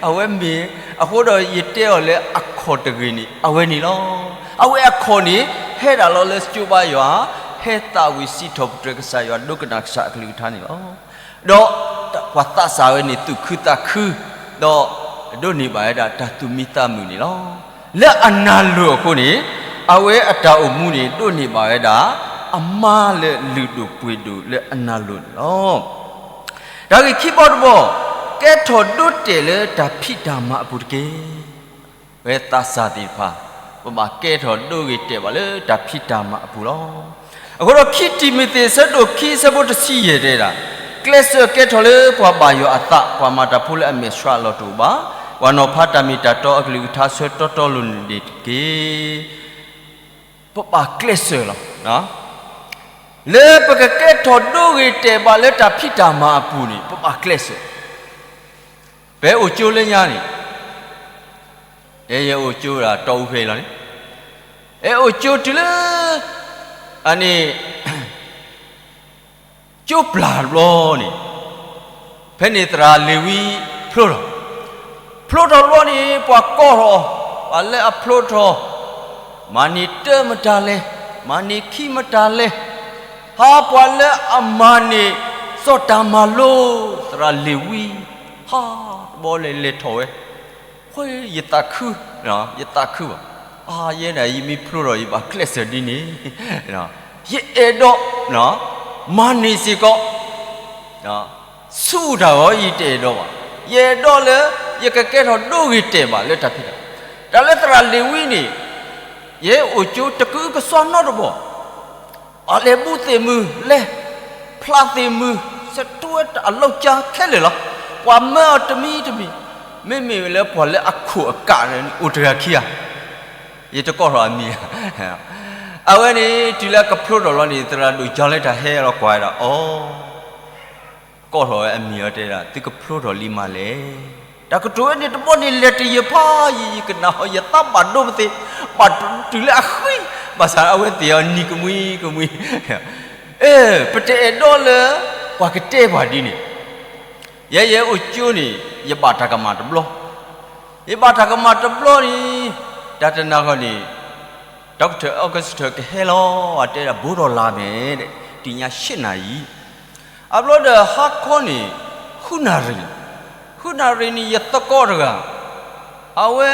အဝဲမ့ၢ်, အဃိဒီးယတဲအီၤလၢအခီၣ်တဂ့ၤန့ၣ် အဝဲန့ၣ်လီၤ. အဝဲအခီၣ်န့ၣ် ဟဲဒၣ်လီၤလၢကၠိဘါယွၤ, ဟဲသးဝံၣ်စံးထီၣ်ပတြၢၤကစၢ်ယွၤဒိကနၣ်ကစၢ်အကလုၢ်ကထါန့ၣ်လီၤ. ဒီးပှၤသးစၢ်ဝဲန့ၣ် သူၣ်ခုသးခု, ဒီးဒိးန့ၢ်ဘၣ်ဝဲဒၣ်တၢ်သူၣ်မံသးမုာ်န့ၣ်လီၤ. လၢအနၢ်လိၤအဃိန့ၣ် အဝဲအတၢ်အိၣ်မူန့ၣ် ဒိးန့ၢ်ဘၣ်ဝဲဒၣ် အမါလၢလုၢ်ဒိၣ်ပှ့ၤဒိၣ်လၢအနၢ်လိၤန့ၣ်လီၤ. တၢ်ဂ့ၢ်ခံဘီတဘီ, ကဲထီၣ်ဒိၣ်တဲာ်လၢတၢ်ဖံးတၢ်မၤအပူၤတက့ၢ်. ဝဲသးစၢ်သ့ၣ်တဖၣ် ပဘၣ်ကဲထီၣ်ဒိၣ်ဂ့ၤတဲာ်ဘၣ်လၢတၢ်ဖံးတၢ်မၤအပူၤလီၤ. အဃိဒီးခံတံၤမသ့း အဆၢဒိၣ်ခံ အဆၢဖိတဆံယဲၢ်တဲဒၣ်, ကျဲးစၢးကဲထီၣ်လၢပှၤဘၣ်ယွၤအသး, ပှၤမၤတၢ်ဖိလၢအမဲာ်ဆှးအလီၢ်တအိၣ်ဘၣ်, ပှၤနီၤဖးတၢ်မ့ၢ်တၢ်တီအကလုၢ်ကထါဆၢတီတီလိၤန့ၣ်တက့ၢ်. ပဘၣ်ကျဲးစၢးလီၤ. လၢပကကဲထီၣ်ဒိၣ်ဂ့ၤတဲာ်ဘၣ်လၢတၢ်ဖံးတၢ်မၤအပူၤန့ၣ် ပဘၣ်ကျဲးစၢး. ပအိၣ်ကၠိလၢညါန့ၣ်, ယဲယအိၣ်ကၠိဒၣ်တီအူဖဲအံၤလီၤန့ၣ်, အဲၣ်အိၣ်ကၠိတုၤလၢ အန့ၣ် ကၠိပျၢ်တဘျီန့ၣ်, ဖဲန့ၣ်သရၣ်လ့ၤဝံဖျိထီၣ်, ဖျိထီၣ်တဘျီန့ၣ် ပှၤကိးထီၣ်, ပှၤလၢအဖျိထီၣ်, မၤန့ၢ်တၢမတၤလဲၣ်, မၤန့ၢ်ခံမတၤလဲၣ်, ဟါပှၤလၢအမၤန့ၢ် စီၤတၢ်မၤလိ သရၣ်လ့ၤဝံ, ဟါတဘျီလဲၤလဲၤထီၣ်ဝဲ, ဃိယသးခု, ယသးခုဘၣ်, အါယဲဒၣ်ယမ့ၢ်ဖျိထီၣ် ယဘၣ်ကျဲးစၢးဒ်န့ၣ်, ယအဲၣ်ဒိး မၤန့ၢ်စ့ၢ်ကီး, ဆူတၢ်ဂီၤ ယတအဲၣ်ဒိးဘၣ်, ယအဲၣ်ဒိးလၢ ယကကဲထီၣ်ဒိၣ်ဂ့ၤတဲာ်ဘၣ်လၢတၢ်ဖံးတၢ်, တၢ်လၢသရၣ်လ့ၤဝံန့ၣ်, ယဲအိၣ်ကၠိတကုကစွါနီတဘီ အလဲၤဘူၣ်သ့ၣ်မုၢ်လဲၤ, ဖျးသ့ၣ်မုၢ်, ဆဲးတွဲတၢ်အလီၢ်ကၢခဲလၢာ်လီၤ. ပှၤမၢအီၤတမံၤတမံၤ, မ့မ့ၢ်လၢပှၤလၢအခိၣ်အကးန့ၣ် အိၣ်တဂၤခံဂၤ, ယတကိးထီၣ်အမံၤ, အဝဲန့ၣ် တုၤလၢအကဖျိထီၣ်လီၤန့ၣ် သရၣ်ဒိၣ်ကၠီလၢတၢ်ဟဲလီၤကွၢ်ဝဲဒၣ်အီၤ ကိးထီၣ်ဝဲအမံၤအီၤတဲဒၣ် သုကဖျိထီၣ်လံမးလဲၣ်. တၢ်ကတိၤဝဲန့ၣ်တဘီန့ၣ် လဲၤတယၢၤဖးယံာ်ယံာ်ကနၣ်ဟီ ယသးဘၣ်ဒိပသ့, ဘၣ်တုၤလၢအဃံ, ဘၣ်ဆၣ်အဝဲသ့ၣ်အီၤနံၤကမှံကမှံ, အဲ, ပတအဲၣ်ဒိးလၢ ပှၤကတဲပှၤဒ်န့ၣ်, ယဲယဲအိၣ်ကၠိန့ၣ် ယဘၣ်တၢ်ကမၣ်တဘျီ, ယဘၣ်တၢ်ကမၣ်တဘျီန့ၣ်, တၢ်တနၤဃီန့ၣ် doctor Auguste ကဟဲလီၤ တဲဒၣ် ဘိးထီၣ်လၢ်မဲာ် တနံၤညါ ရှစ်နာရီ, အဘျီဒီးဟါခီန့ၣ် ဃုနၣ်ရံၣ်, ဃုနၣ်ရံၣ်န့ၣ် ယသကိးတဂၤ, အဝဲ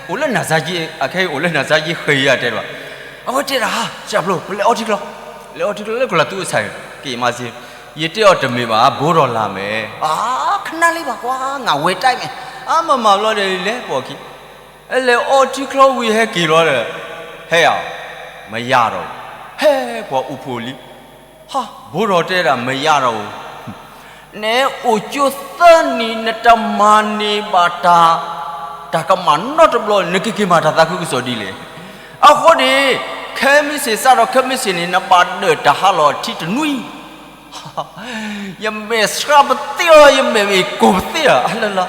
အိၣ်လၢနၢ်စါက့, အခဲအံၤအိၣ်လၢနၢ်စါက့ဃဲၤယၤတဲဒၣ်, အဝဲတဲဒၣ် ဟါ စၢ်ဖျိ ပလဲၤအီထံချီ, လဲၤအီထံချီလၢကလၤသူအဆၢက့ၤမၤစ့, ယတဲအီၤတမ့ၢ်ဘၣ် ဘိးထီၣ်လၢ်မဲာ်, အါ ခနၣ်လံဘၣ်ကွၢ် ငါဝဲတၢ်မဲာ်, အါမမၤဘျီဒီးလဲၤပိာ်ခံ အလဲၤအီထံချီဝံၤဟဲက့ၤလီၤဒီး, ဟဲယၤ, မယၤဒီး, ဟဲပှၤအိၣ်ဖှိၣ်လံ, ဟါ ဘိးထီၣ်တဲဒၣ် မယၤဒီးဧိၤ, နအိၣ်ကၠိသၢနံၣ် နတမၤန့ၢ်ဘၣ်တၢ်, တၢ်ကမၣ်နီတဘျီ နကက့ၤမၤတၢ်သးခုကစီၣ်ဒ်လဲၣ်. အဃိန့ၣ်, ခဲမုၢ်ဆ့ၣ်စးထီၣ်ခဲမုၢ်ဆ့ၣ်န့ၣ် နဘၣ်ဒၢၣ်တၢ်ဟးလီၤထံတနွံ ယမဲာ်ဆှးပသ့လီၤ ယမဲာ်မ့ၢ်ကိၢ်ပသ့လီၤ အလၢလီၤ,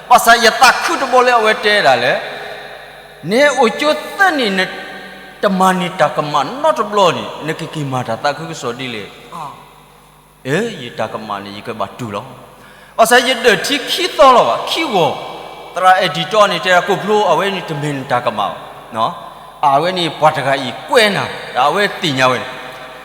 ဘၣ်ဆၣ်ယသးခုတဘျီလၢအဝဲတဲဒၣ်လဲၣ်, နဟဲအိၣ်ကၠိသၢနံၣ် နတမၤန့ၢ်တၢ်ကမၣ်နီတဘျီန့ၣ် နကက့ၤမၤတၢ်သးခုကစီၣ်ဒ်လဲၣ်. အၢ ယတၢ်ကမၣ်န့ၣ် ယကဘၣ်တူၢ်လီၤ. ဘၣ်ဆၣ်ယဒၢၣ်ထံခံသီလီၤဘၣ် ခံဂီၤ, သရၣ်အဲၣ်ဒံၣ်တီန့ၣ် တဲဒၣ်ကိၣ်ဖျိ အဝဲန့ၣ်တမ့ၢ်နတၢ်ကမၣ်ဘၣ်, အဝဲန့ၣ်ပှၤတဂၤအံၤကွဲးနၤ ဒီးအဝဲသ့ၣ်ညါဝဲန့ၣ်,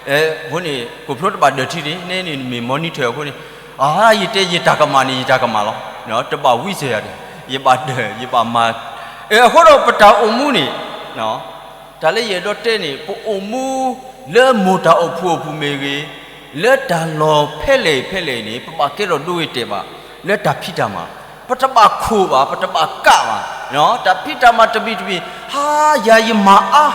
အဃိန့ၣ် ကိၣ်ဖျိတဘၣ်ဒၢၣ်ထံန့ၣ် နဲန့ၣ်နမ့ၢ် monitor အဃိန့ၣ်, အါ ယတဲယတၢ်ကမၣ်န့ၣ် ယတၢ်ကမၣ်လီၤ. တဘၣ်ဝံစၢၤယၤဒီး ယဘၣ်ဒၢၣ် ယဘၣ်မၤ, အဃိဒီးပတၢ်အိၣ်မူန့ၣ် တၢ်လၢယအဲၣ်ဒိးတဲန့ၣ် ပအိၣ်မူလၢမိၢ်တၢ်အိၣ်ဖှိၣ်အပူၤမ့ၢ်ဂ့ၤ, လၢတၢ်လီၢ်ဖဲလဲၣ်ဖဲလဲၣ်န့ၣ် ပဘၣ်ကဲထီၣ်ဒိဂ့ၤတဲာ်ဘၣ် လၢတၢ်ဖံးတၢ်မၤ, ပတဘၣ်ခိၣ်ဘၣ် ပတဘၣ်ကးဘၣ်, တၢ်ဖံးတၢ်မၤတမံၤတမံၤ ဟါ ယၤယမၤအါ,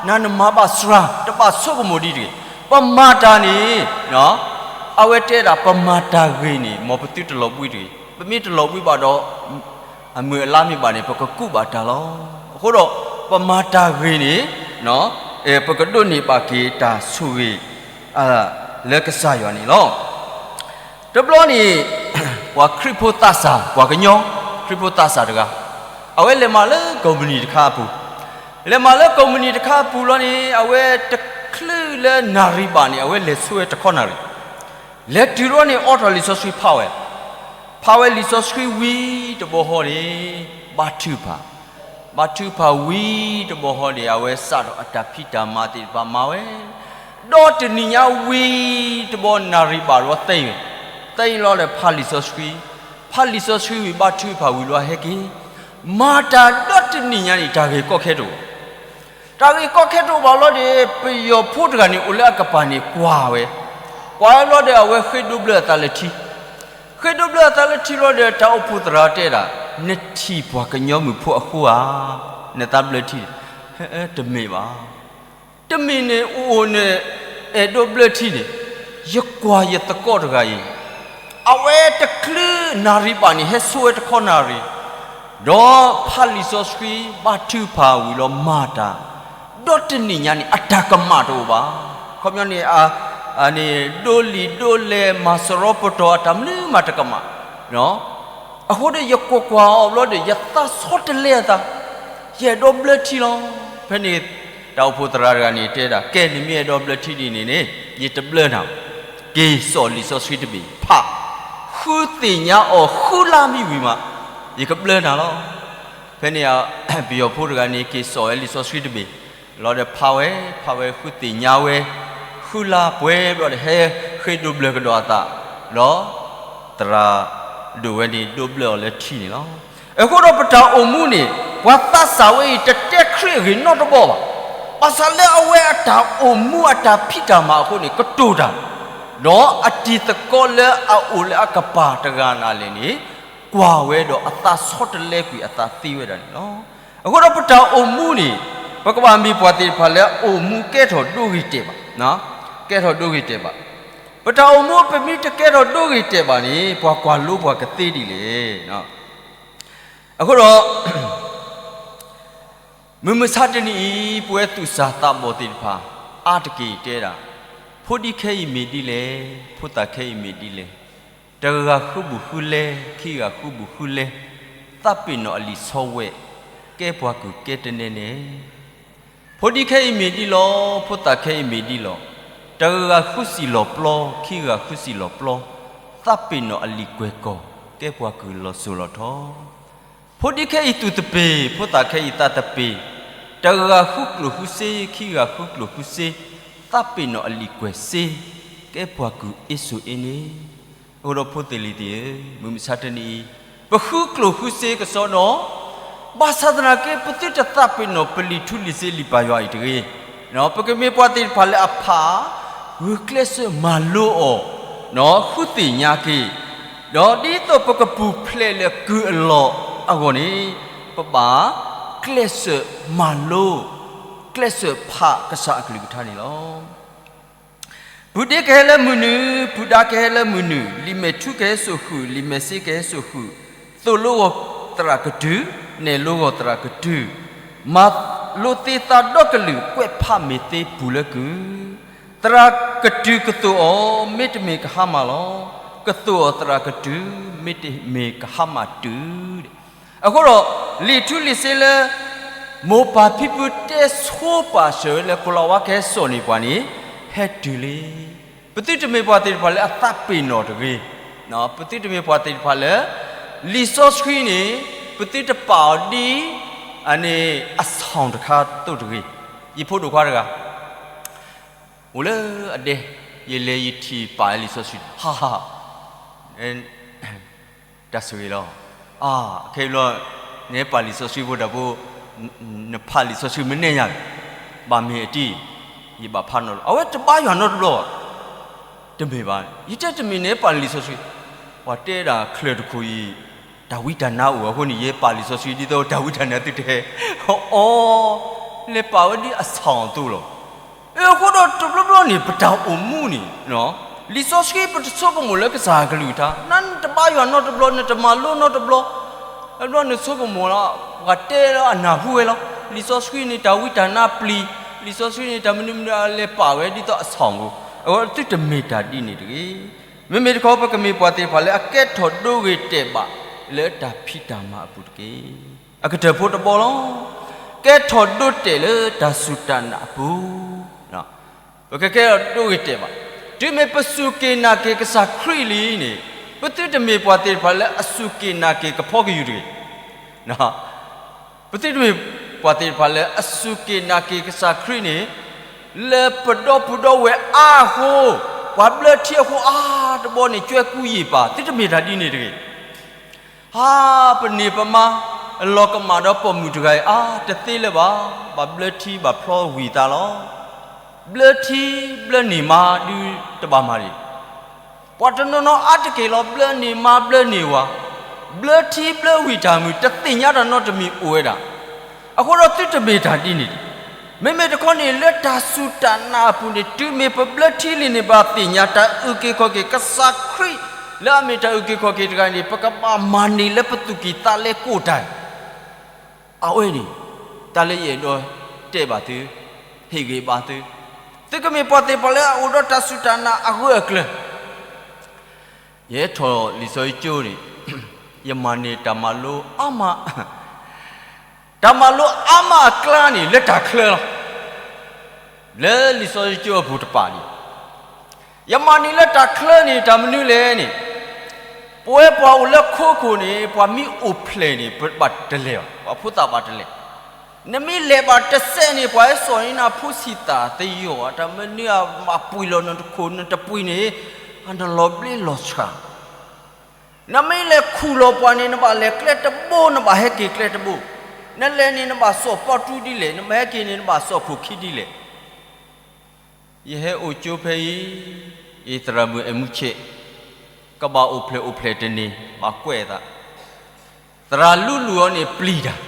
နၤနမၤဘၣ်စှၤ တဘၣ်ဆိကမိၣ်ဒ်တဂ့ၤ, ပမၤတၢ်န့ၣ် အဝဲတဲဒၣ် ပမၤတၢ်ဂ့ၤန့ၣ် မ်ပသုတလီၤဘှံးတဂ့ၤ, ပမ့ၢ်တလီၤဘှံးဘၣ်ဒီး အမုၢ်အလါမ့ၢ်ဘၣ်န့ၣ် ပကကူးဘၣ်တၢ်လီၤ. အဃိဒီး ပမၤတၢ်ဂ့ၤန့ၣ် ပကဒိးန့ၢ်ဘၣ်က့ၤတၢ်ဆိၣ်ဂ့ၤ လၢကစၢ်ယွၤန့ၣ်လီၤ. တဘျီန့ၣ် ပှၤခရံာ်ဖိသးစၢ် ပှၤကညီ ခရံာ်ဖိသးစၢ်တဂၤ အဝဲလဲၤမၤလၢကုမ္ပဏီတခါအပူၤ, လဲၤမၤလၢကုမ္ပဏီတခါအပူၤလီၤန့ၣ် အဝဲတချုးလၢနၣ်ရံၣ်ဘၣ်န့ၣ် အဝဲလဲၤဆူဝဲတခီနၣ်ရံၣ်, လဲၤတုၤထီၣ်န့ၣ် အိးထီၣ်လံာ်စီဆှံဖးဝဲ, ဖးဝဲလံာ်စီဆှံဝံၤတဘျီဃီန့ၣ် ဘါထုကဖၣ်, ဘါထုကဖၣ်ဝံၤတဘျီဃီန့ၣ် အဝဲစးထီၣ်အတၢ်ဖံးတၢ်မၤသ့ၣ်တဖၣ်မၤဝဲ, ဒီးတနံၤညါဝံၤတဘျီနၣ်ရံၣ်ဘၣ်တဘျီသ့ဝဲ, သ့လီၤဒီးဖးလံာ်စီဆှံ, ဖးလံာ်စီဆှံဝံၤဘါထုကဖၣ်ဝံၤလီၤဟဲက့ၤ, မၤတၢ်ဒီတနံၤညါန့ၣ် တၢ်ဂ့ၢ်ကီခဲတအိၣ် တၢ်ဂ့ၢ်ကီခဲတအိၣ်ဘၣ်လီၤဒီး ပယီၤဖိတဂၤန့ၣ် အိၣ်လၢအကပၤန့ၣ်ကွၢ်ဝဲ, ကွၢ်ဝဲဘျီဒီး အဝဲဃ့ဒိဘျၢအသးလၢထံ, ဃ့ဒိးဘျၢအသးလၢထံဘျီဒီး တၢ်အိၣ်ဖှိၣ်သရၣ်တဲဒၣ်, နထံၣ်ပှၤကညီမုၣ်ဖိအဃိဧါ, နသးဘျၢထံ, တမ့ၢ်ဘၣ်. တမ့ၢ်န့ၣ် အိၣ်အိၣ်န့ၣ် အဲၣ်ဒိးဘျၢထံန့ၣ်, ယကွၢ်ယသကိးတဂၤအံၤ, အဝဲတချုးနၣ်ရံၣ်ဘၣ်န့ၣ် ဟဲဆိဝဲတခီနၣ်ရံၣ်, ဒီးဖးလံာ်စီဆှံ ဘါထုကဖၣ်ဝံၤလီၤမၤတၢ်, ဒီးတနံၤညါန့ၣ် အတၢ်ကမၣ်တအိၣ်ဘၣ်. ခီပညီန့ၣ် ဒိးလံာ်ဒိးလဲၢ် မၤစရီပတီၢ် အတၢ်မနုၤမးတကမၣ်. အဃိဒီးယကွၢ်ကွၢ်အီၤဘျီဒီး ယသးဆီတလဲအသး, ယအဲၣ်ဒိးဘျၢထံလီၤ. ဖဲန့ၣ် တၢ်အိၣ်ဖှိၣ်သရၣ်တဂၤန့ၣ်တဲဒၣ်, ကဲ နမ့ၢ်အဲၣ်ဒိးဘျၢထံဒ်န့ၣ်န့ၣ် ယတဘျၢနၤ, က့ၤစိာ်လံာ်စီဆှံတဘ့ၣ်ဖး, ဃုသ့ၣ်ညါအီၤဃုလါမံဝံၤမး ယကဘျၢနၤလီၤ. ဖဲန့ၣ် ပယီၤဖိတဂၤန့ၣ် က့ၤစိာ်ဝဲလံာ်စီဆှံတဘ့ၣ်, လီၤဒီးဖးဝဲ, ဖးဝဲဃုသ့ၣ်ညါဝဲ, ဃုလါပှဲၤဘျီဒီး ဟဲဃ့ဒိးဘျၢကဒီးအသး, ဒီး သရၣ်ဒိၣ်ဝဲန့ၣ် ဒိးဘျၢအီၤလၢထံန့ၣ်လီၤ. အဃိဒီးပတၢ်အိၣ်မူန့ၣ် ပှၤသးစၢ်ဝဲအံၤ တတဲခရံာ်အဂ့ၢ်နီတဘျီဘၣ်. ဘၣ်ဆၣ်လၢအဝဲအတၢ်အိၣ်မူအတၢ်ဖံးတၢ်မၤအဃိန့ၣ် ကတိၤတၢ်, ဒီးအတံၤသကိးလၢအအိၣ်လၢအကပၤတဂၤနၤလဲၣ်န့ၣ် ကွၢ်ဝဲဒီးအသးဆီတလဲကွံာ်အသးသ့ဝဲဒၣ်န့ၣ်လီၤ. အဃိဒီးပတၢ်အိၣ်မူန့ၣ် ပကဘၣ်မ့ၢ်ပှၤသ့ၣ်တဖၣ်လၢအအိၣ်မူကဲထီၣ်ဒိဂ့ၤတဲာ်ဘၣ်, ကဲထီၣ်ဒိဂ့ၤတဲာ်ဘၣ်. ပတၢ်အိၣ်မူပမ့ၢ်တကဲထီၣ်ဒိဂ့ၤတဲာ်ဘၣ်န့ၣ် ပှၤကွၢ်လိပှၤကသ့ဒ်လဲၣ်. အဃိဒီး မုၢ်မဆါတနံၤအံၤ ပဝဲသူၣ်စၢ်သးဘီၣ်သ့ၣ်တဖၣ် အါတက့ၢ်တဲဒၣ်, ဖိဒံခဲအံၤမ့ၢ်ဒ်လဲၣ်, ဖိသၣ်ခဲအံၤမ့ၢ်ဒ်လဲၣ်, တဂၤဃုဘူးဃုလဲ, ခံဂၤဃုဘူးဃုလဲ, သးပ့ၤနီၣ်အလံာ်ဆီဝဲ, ကဲပှၤကုၢ်ကဲတနဲနဲ, ဖိဒံခဲအံၤမ့ၢ်ဒ်လီၤ, ဖိသၣ်ခဲအံၤမ့ၢ်ဒ်လီၤ, တဂၤဃုစံၣ်လီၤပျီ, ခံဂၤဃုစံၣ်လီၤပျီ, သးပ့ၤနီၣ်အလံာ်ကွဲၢ်ကီၢ်, ကဲပှၤကုၢ်လီၤစိၤလီၤထီ. ဖိဒံခဲအံၤသူၣ်တပ့ၤ, ဖိသၣ်ခဲအံၤသးတပ့ၤ, တဂၤဃုကျိၣ်ဃုစ့, ခံဂၤဃုကျိၣ်ဃုစ့, သးပ့ၤနီၣ်အလံာ်ကွဲၢ်စ့, ကဲပှၤကုၢ်အ့စိၤအ့န့ၣ်. အဃိဒီးဖိသ့ၣ်လံၤသ့ၣ်ဧၢ, မုၢ်မဆါတနံၤအံၤ ပဃုကျိၣ်ဃုစ့ကစီဒီး, ဘၣ်ဆၣ်သနာ်က့ ပသုတသးပ့ၤနီၣ်ပလံာ်ထူလံာ်စ့လံာ်ပာ်ယွၤအံၤတဂ့ၤ. ပကမ့ၢ်ပှၤသ့ၣ်တဖၣ်လၢအဖး ဂုာ်ကျဲးစၢးမၤလိအီၤ, ဃုသ့ၣ်ညါက့ၤ, ဒီးဒ်သိးပကပူၤဖျဲးလၢကုၢ်အလီၢ်အဂီၢ်န့ၣ်, ပဘၣ်ကျဲးစၢးမၤလိ, ကျဲးစၢးဖးကစၢ်အကလုၢ်ကထါန့ၣ်လီၤ. ပုၢ်ဒ့ကဟဲလၢမုၢ်နုာ်, ပုၢ်ဒါကဟဲလၢမုၢ်နုာ်, လံာ်မဲာ်ထူကဟဲစိာ်ဃုာ်, လံာ်မဲာ်စ့ကဟဲစိာ်ဃုာ်, သိၣ်လိဂီၤသရၣ်ကတုၤ, နဲၣ်လိဂီၤသရၣ်ကတုၤ, မၤလိသ့သးဒီကလုာ်, ကွဲးဖးမ့ၢ်သ့ပူၤလၢကုၢ်, သရၣ်ကတုၤကသိၣ်အီၤ, မ့တမ့ၢ်ကဟါမၢ်လီၤ, ကသိၣ်အီၤသရၣ်ကတုၤ, မ့တမ့ၢ်ကဟါမၢ်တုၤ. အဃိဒီး လံာ်ထူလံာ်စ့လၢ မိၢ်ပၢ်ဖံဖုတဲဆိပာ်စၢၤလၢကိၤလၤဝါကဟဲစိာ်န့ၢ်ပှၤန့ၣ် ဟဲတုၤလံ. ပသုတမ့ၢ်ပှၤသ့ၣ်တဖၣ်လၢအသးပ့ၤနီၣ်တဂ့ၤ, ပသုတမ့ၢ်ပှၤသ့ၣ်တဖၣ်လၢ လံာ်စီဆှံန့ၣ် ပသုတပာ်အီၤဒ် အန့ၣ်အဆီၣ်တခါသိးတဂ့ၤ. ယဖိဒိၣ်ခွါတဂၤ အိၣ်လၢအဒဲ, ယလဲၤယထံၣ်ပာ်လံာ်စီဆှံ, ဟါဟါ တၢ်ဆိၣ်ဂ့ၤလီၤ. အခဲအံၤဘျီ နဟဲပာ်လံာ်စီဆှံဖိတၢ်ဖိ, နဖးလံာ်စီဆှံမ့ၢ်နဲၣ်ညါ, ဘၣ်မ့ၢ်အတံၢ်, ယဘၣ်ဖးနီတဘျီ, အဝဲတဘါယွၤနီတဘျီဘၣ်. တမ့ၢ်ဘၣ်, ယတဲတမ့ၢ်နဟဲပာ်လံာ်စီဆှံ, ပှၤတဲဒၣ်ချၢၣ်တခိၣ်အံၤ တၢ်ဝံတၢ်နါအိၣ်အဃိန့ၣ် ယဟဲပာ်လံာ်စီဆှံ ဒ်သိးတၢ်ဝံတၢ်နါသုတဟဲ, အီ, လဲၤပာ်ဝဲဒ်အဆီၣ်အသိးလီၤ. အဃိဒီးတဘျီဘျီန့ၣ် ပတၢ်အိၣ်မူန့ၣ် လံာ်စီဆှံပတဆိကမိၣ်လၢကစၢ်အကလုၢ်ကထါ, နတဘါယွၤနီတဘျီ, နတမၤလိနီတဘျီ, တဘျီနဆိကမိၣ်လီၤ, ပှၤတဲလၢအနၢ်ဟူဝဲလီၤ. လံာ်စီဆှံန့ၣ် တၢ်ဝံတၢ်နါပျံၤ, လံာ်စီဆှံန့ၣ်တၢ်မနုၤမနုၤလဲၤပာ်ဝဲဒ်သိးအဆီၣ်အသိး, အဝဲသုတမ့ၢ်တၢ်ဒ်န့ၣ်တဂ့ၤ. မ့မ့ၢ်တခီ ပကမ့ၢ်ပှၤသ့ၣ်တဖၣ်လၢအကဲထီၣ်ဒိဂ့ၤတဲာ်ဘၣ်လၢတၢ်ဖံးတၢ်မၤအပူၤတက့ၢ်. အကတၢၢ်ဖိတဘီလီၤ. ကဲထီၣ်ဒိတဲာ်လၢတၢ်စူၢ်တၢ်နာ်အပူၤ, ပကကဲထီၣ်ဒိဂ့ၤတဲာ်ဘၣ်. တုၤမ့ၢ်ပစူၢ်က့ၤနာ်က့ၤကစၢ်ခရံာ်လံန့ၣ်, ပသုတမ့ၢ်ပှၤသ့ၣ်တဖၣ်လၢအစူၢ်က့ၤနာ်က့ၤကဖီကယူၤတဂ့ၤ. ပသုတမ့ၢ်ပှၤသ့ၣ်တဖၣ်လၢအစူၢ်က့ၤနာ်က့ၤကစၢ်ခရံာ်န့ၣ်, လၢပဒီပုၢ်ဒီဝဲၢ်အါအဃိ, ပှၤဘျၢထံအဃိအါတဘီန့ၣ် ကွဲကူယံာ်ပာ်, သုတမ့ၢ်တၢ်ဒ်န့ၣ်တဂ့ၤ. ဟါ, ပန့ၢ်ပမါ လီၤကမၣ်ဒီးပိာ်မုၣ်တဂၤအံၤ အါတသ့လၢၤဘၣ်, ဘၣ်ဘျၢထံဘၣ်ဖျီဝံၤသးလီၤ. ဘျၢထံဘျၢန့ၢ်မါဒုးတဘၣ်မၤဒံး. ပှၤတနီၤနီၤအါတက့ၢ်လီၤ ဘျၢန့ၢ်မါဘျၢန့ၢ်ဝၤ, ဘျၢထံဘျၢဝံၤတၢ်မုာ် တသ့ၣ်ညါတၢ်နီတမံၤအိၣ်ဝဲဒၣ်. အဃိဒီးသုတမ့ၢ်တၢ်ဒ်န့ၣ်တဂ့ၤ. မ့မ့ၢ်တခီန့ၣ် လၢတၢ်စူၢ်တၢ်နာ်အပူၤန့ၣ် တုၤမ့ၢ်ပဘျၢထံလံန့ၣ် ဘၣ်သ့ၣ်ညါတၢ်အုၣ်က့ၤခီၣ်က့ၤ ကစၢ်ခရံာ်လၢအမ့ၢ်တၢ်အုၣ်က့ၤခီၣ်က့ၤတဂၤန့ၣ် ပကဘၣ်မၤန့ၢ်လၢပသူၣ်ကံၢ်သးလဲကိးတၢ် အဝဲန့ၣ် တၢ်လၢယအဲၣ်ဒိးတဲဘၣ်သု, ဟ့ၣ်ဂ့ၤဘၣ်သု, သုကမ့ၢ်ပှၤသ့ၣ်တဖၣ်လၢအအိၣ်ဒီးတၢ်စူၢ်တၢ်နာ်အဂၢၢ်အကျၢၤ. ယဟဲထီၣ်လံာ်စီဆှံကၠိန့ၣ် ယမၤန့ၢ်တၢ်မၤလိအါမး, တၢ်မၤလိအါမးအကျါန့ၣ် လၢတၢ်ချၢလီၤ. လၢလံာ်စီဆှံကၠိအပူၤတပၤန့ၣ် ယမၤန့ၢ်လၢတၢ်ချၢန့ၣ် တၢ်မနုၤလဲၣ်န့ၣ်, ပဝဲပှၤအိၣ်လၢခိခိၣ်န့ၣ် ပှၤမ့ၢ်အိၣ်ဖျဲၣ်န့ၣ် ပဘၣ်တလဲၤဘၣ်, ပှၤဖိသၣ်ဘၣ်တလဲၤ. နမ့ၢ်လဲၤဘၣ်တစဲးန့ၣ် ပှၤဟဲစိာ်န့ၢ်နၤဖိဆံးသၣ်သယီၤ, တၢ်မနုၤအမၤပှံၤလီၤနတခိၣ် နတပှံၤန့ၣ် အနလီၤဘျ့လီၤဆှး. နမ့ၢ်လဲၤခူၣ်လီၤပှၤန့ၣ် နဘၣ်လဲၤကျဲတဘိ နဘၣ်ဟဲက့ၤကျဲတဘိ, နလဲၤန့ၣ် နဘၣ်စိာ်ပီၣ်တူဒ်လဲၣ်, နဘၣ်ဟဲက့ၤန့ၣ် နဘၣ်စိာ်ခိၣ်ခံဒ်လဲၣ်. ယဟဲအိၣ်ကၠိဖဲအံၤ, ယသရၣ်မုၣ်အဲၣ်မူဆဲး, ကဘၣ်အိၣ်ဖျဲၣ်အိၣ်ဖျဲၣ်တန့ၢ် ဘၣ်ကွဲးအသး, သရၣ်လူလူအီၤန့ၣ်ပျံၤတၢ်,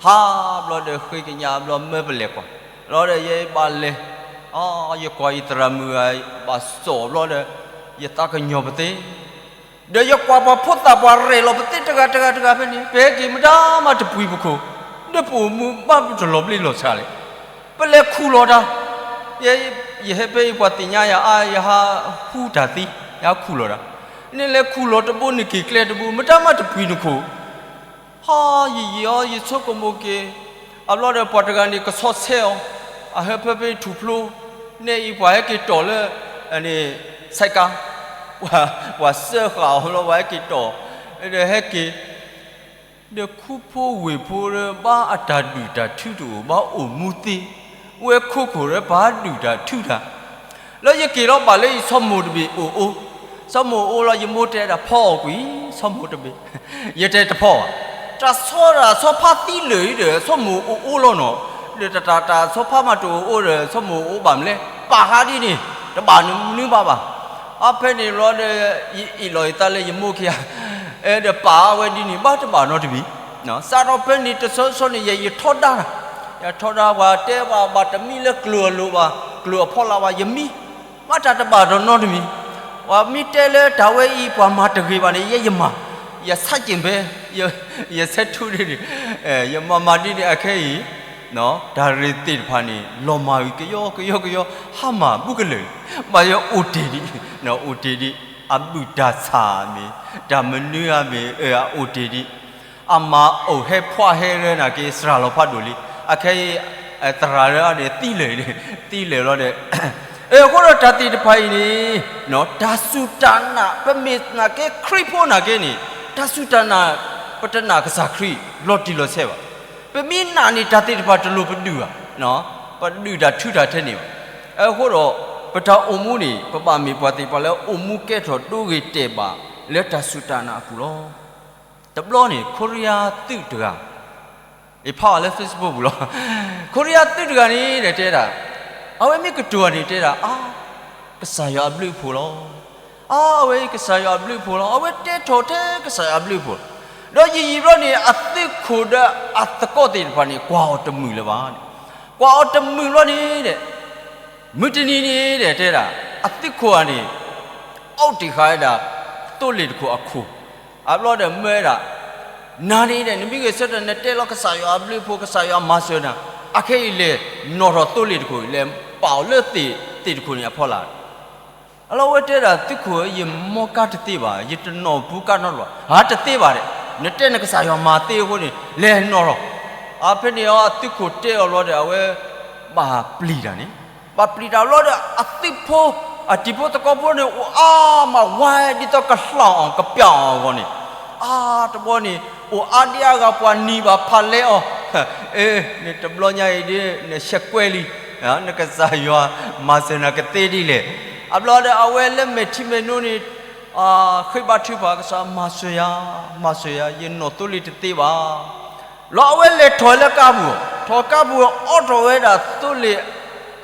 ဟးဘျီဒီးဃ့ကညးဘျီမၢပလဲၤကွၢ်, ဘျီဒီးယဘၣ်လဲၤ, ယကွၢ်ယသရၣ်မုၣ်ဂၤ ဘၣ်စိာ်ဘျီဒီး ယသးကညီၤပသ့, ဒီးယကွၢ်ပှၤဖိသၣ်ပှၤရဲၣ်လီၤပသ့တဂၤတဂၤတဂၤဖဲန့ၣ် ပဟဲက့ၤမတၤမးတပှံၤပခိၣ်, ဒီးပအိၣ်မူဘၣ်ပတလီၤဘျ့လီၤဆှးလဲၣ်. ပလဲၤခူၣ်လီၤတၢ်, ယဟဲဖဲအံၤပှၤသ့ၣ်ညါယၤအါ ယဟးဟူတၢ်သံ, ယဟးခူၣ်လီၤတၢ်, နလဲၤခူၣ်လီၤတဘိ နက့ၤကျဲတဘိ မတၤမးတပှံၤနခိၣ် ဟါ, ယယံာ်အီၤ ယဆိကမိၣ်က့ၤ, အဘျီဒီးပှၤတဂၤန့ၣ် ကဆီဆဲအီၤ, အဟၢဖၢဖဲထူၣ်ဖျိ, နဲအံၤပှၤဟဲက့ၤတီၢ်လၢ ဆဲးကါ, ပှၤစၢဃာ်အီၤလီၤ ပှၤဟဲက့ၤတီၢ်, ဒီးဟဲက့ၤ, ဒီးခူဖိဝ့ၢ်ဖိဒီး ဘၣ်အတၢ်ဒုၣ်တၢ်ထုတအိၣ် ဘၣ်အိၣ်မူသ့, ဝဲခိခိၣ်ဒီး ပှၤဒုၣ်တၢ်ထုတၢ် လၢယက့ၤလီၤဘၣ်လၢယဆီမိၢ်တဘ့ၣ်အိၣ်အိၣ်, ဆီမိၢ်အိၣ်လီၤ ယမိၢ်တဲဒၣ်ဖီအီၣ်ကွံာ်, ဆီမိၢ်တဘ့ၣ်, ယတဲတဖီဘၣ်, တၢ်ဆီတၢ်ဆီဖါသံလၢာ်အံၤဒီး ဆီမိၢ်အိၣ်အိၣ်လီၤနီၤ, ဒီးတၢ်တၢ်တၢ်ဆီဖါမးတအိၣ်အိၣ်ဒီး ဆီမိၢ်အိၣ်ဘၣ်မလဲၣ်, ပာ်ဃါဒ်န့ၣ်, တဘၣ်နုၤဘၣ်ဘၣ်, အဖဲန့ၣ်လီၤဒီး ယအ့ၣ်လီၤယသးလၢယမိၢ်ခံဂၤ, အဲဒီးပာ်အဝဲဒ်န့ၣ် ဘၣ်တဘၣ်နီတမံၤ စးထီၣ်ဖဲန့ၣ်တဆီဆီန့ၣ် ယယထီဒါ, ယထီဒါပှၤတဲပှၤ ဘၣ်တမံလၢကျိၤအလိၤဘၣ်, ကျိၤအဖီလာ်ဘၣ် ယမံ, ဘၣ်တၢ်တဘၣ်ဒီးနီတမံၤ, ပှၤမ့ၢ်တဲလၢတၢ်ဝဲအံၤ ပှၤမၤတဂ့ၤဘၣ်န့ၣ် ယဲယမၤ, ယဆါက့ၣ်ဘဲ, ယဆဲးထူဒ်န့ၣ်, ယမၤမၤဒ်န့ၣ် အခဲအံၤ တၢ်ရ့သ့ၣ်တဖၣ်န့ၣ် လီၤမၢ်ဝံၤကယီကယီကယီ, ဟါမၢ်ဘူးကလၢာ်, ဘၣ်ယအိၣ်တ့ၢ်ဒံး, အိၣ်တ့ၢ်ဒံး, အဘုၣ်တၢ်ဆၣ်မ့ၢ်, တၢ်မနုၤဧါမ့ၢ်, အအိၣ်တ့ၢ်ဒံး, အမၤအိၣ်ဟဲဖှးဟဲရၢနာ်က့ စှၤလီၤဖးဒိၣ်လံ, အခဲအံၤ, သရၣ်ရၢန့ၣ် သံလၢာ်, သံလၢာ်လီၤဒီး, အဃိဒီးတၢ်သ့ၣ်တဖၣ်အံၤန့ၣ်, တၢ်စူၢ်တၢ်နာ် ပမ့ၢ်နာ်က့ခရံာ်ဖိနာ်က့န့ၣ်, တၢ်စူၢ်တၢ်နာ်, ပတနာ်ကစၢ်ခရံာ် လီၤတံၢ်လီၤဆဲးဘၣ်, ပမ့ၢ်နာ်န့ၣ် တၢ်သ့ၣ်တဖၣ်တလိၣ်ပဒုၣ်ဘၣ်, ပဒုၣ်တၢ်ထုတၢ်ထဲန့ၣ်ဘၣ်, အဃိဒီး, ပတၢ်အိၣ်မူန့ၣ် ပဘၣ်မ့ၢ်ပှၤသ့ၣ်တဖၣ်လၢအိၣ်မူကဲထီၣ်ဒိဂ့ၤတဲာ်ဘၣ်လၢတၢ်စူၢ်တၢ်နာ်အပူၤလီၤ. တဘျီန့ၣ် ခိရံယါသုးတဂၤ, ယဖးအီၤလၢ Facebook ပူၤလီၤ. ခိရံယါသုးတဂၤန့ၣ်ဒီးတဲဒၣ်, အဝဲမ့ၢ်ကတိၤတၢ်န့ၣ်တဲဒၣ်, အါ, ကစၢ်ယွၤအဘျုးအဖှိၣ်လီၤ. အါ, အဝဲအံၤကစၢ်ယွၤအဘျုးအဖှိၣ်လီၤ. အဝဲတဲထီၣ်ထဲကစၢ်ယွၤအဘျုးအဖှိၣ်လီၤ. ဒီးယံာ်ယံာ်ဘျီန့ၣ် အသုးခိၣ်ဒီးအသကိးသ့ၣ်တဖၣ်န့ၣ် ကွၢ်အီၤတမုာ်လၢၤဘၣ်န့ၣ်, ကွၢ်အီၤတမုာ်ဘျီန့ၣ်ဒီး မုၢ်တနံၤန့ၣ်ဒီးတဲဒၣ်, အသုးခိၣ်ဧါန့ၣ်, အိၣ်တ့ၢ်ဃာ်ဝဲဒၣ်, သိလ့ၣ်တခိၣ်အခိၣ်, အဘျီဒီးမၢဝဲဒၣ်, နၤန့ၣ်ဒီး နမ့ၢ်ဂဲၤဆၢထၢၣ် နတဲလီၤကစၢ်ယွၤအဘျုးအဖှိၣ် ကစၢ်ယွၤမၤစၢၤနၤ, အခဲအံၤလဲၤနီၣ်ထီၣ်သိလ့ၣ်တခိၣ် လဲၤပာ်အီၤလၢသ့ၣ်တခိၣ်န့ၣ်အဖီလာ် အလီၢ်ဝဲတဲဒၣ် သုးခိၣ်ဧၢ ယမီကါတသ့ဘၣ်, ယတနီၣ်ပူၤကါနီတဘျီ, ဟးတသ့ဘၣ်ဒီး, နတဲနကစၢ်ယွၤမၤသ့အဃိန့ၣ် လဲၤနီၣ်ထီၣ်, အဖဲန့ၣ်အီၤ အသုးခိၣ်တဲအီၤဘျီဒီး အဝဲဘၣ်ပျံၤတၢ်န့ၣ်, ဘၣ်ပျံၤတၢ်ဘျီဒီး အသုးဖိ, အတံၤဖိသကိးဖိန့ၣ် အိၣ်အါမးဝဲဒ်သိးကလှီၢ်အီၤ ကပျၢ်အီၤအဂီၢ်န့ၣ်, အါတဘျီန့ၣ် အိၣ်အါဒံအါဂၤ ပှၤနံၤဘၣ်ဖးလဲအီၤ, အ့ နတဘျီညါအံၤဒ် နရှဲကွဲလံ, နကစၢ်ယွၤမၤစၢၤနၤကသ့ဒ်လဲၣ်, အဘျီဒီး အဝဲလၢမဲာ်ထံမဲာ်နိန့ၣ် ဃ့ဘါထုကဖၣ် ကစၢ်မၤစၢၤယၤ, မၤစၢၤယၤ ယနီၣ်သိလ့ၣ်တသ့ဘၣ်, လီၤအဝဲလဲၤထီၣ်လၢကါပူၤ, ထီၣ်ကါပူၤ အိးထီၣ်ဝဲဒၣ်သိလ့ၣ်,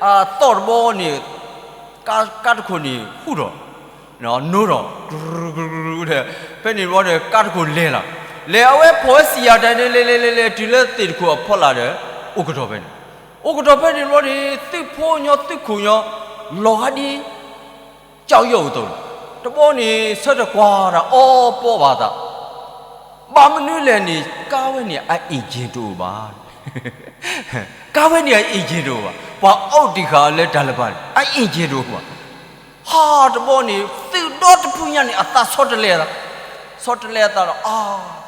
အသီၣ်တဘီန့ၣ်, ကါတခိၣ်န့ၣ် ဟူးထီၣ်, နိထီၣ်, ကရူကရူဒီး ဖဲန့ၣ်တဘျီဒီး ကါတခိၣ်လဲၤလီၤ. လဲၤအဝဲဖီၣ်ဝဲစံၣ်ယၤတၢ်န့ၣ် လဲၤလဲၤလဲၤလဲၤ တုၤလၢသ့ၣ်တခိၣ်အဖီလာ်ဒီး အိၣ်ကတီၢ်ဖဲန့ၣ်, အိၣ်ကတီၢ်ဖဲန့ၣ်တဘျီန့ၣ် သုးဖိညီသုးခိၣ်ညီ လီၤဂာ်ဒ် ကၠီယီၣ်အသိးလီၤ. တဘျီန့ၣ် ဆၢထၢၣ်ကွၢ်တၢ်အီပီဘၣ်သး, ဘၣ်မနုၤလဲၣ်န့ၣ် ကါဝဲန့ၣ်အ engine တအိၣ်ဘၣ်. ကါဝဲန့ၣ်အ engine တအိၣ်ဘၣ်. ပှၤအိၣ်တံၢ်ဃာ်အီၤလၢတၢ်လၢၤဘၣ်န့ၣ် အ engine တအိၣ်ဘၣ်. ဟါတဘျီန့ၣ် သုးဒီတဖုညါန့ၣ် အသးဆီတလဲအသး, ဆီတလဲအသးဒီး အါ,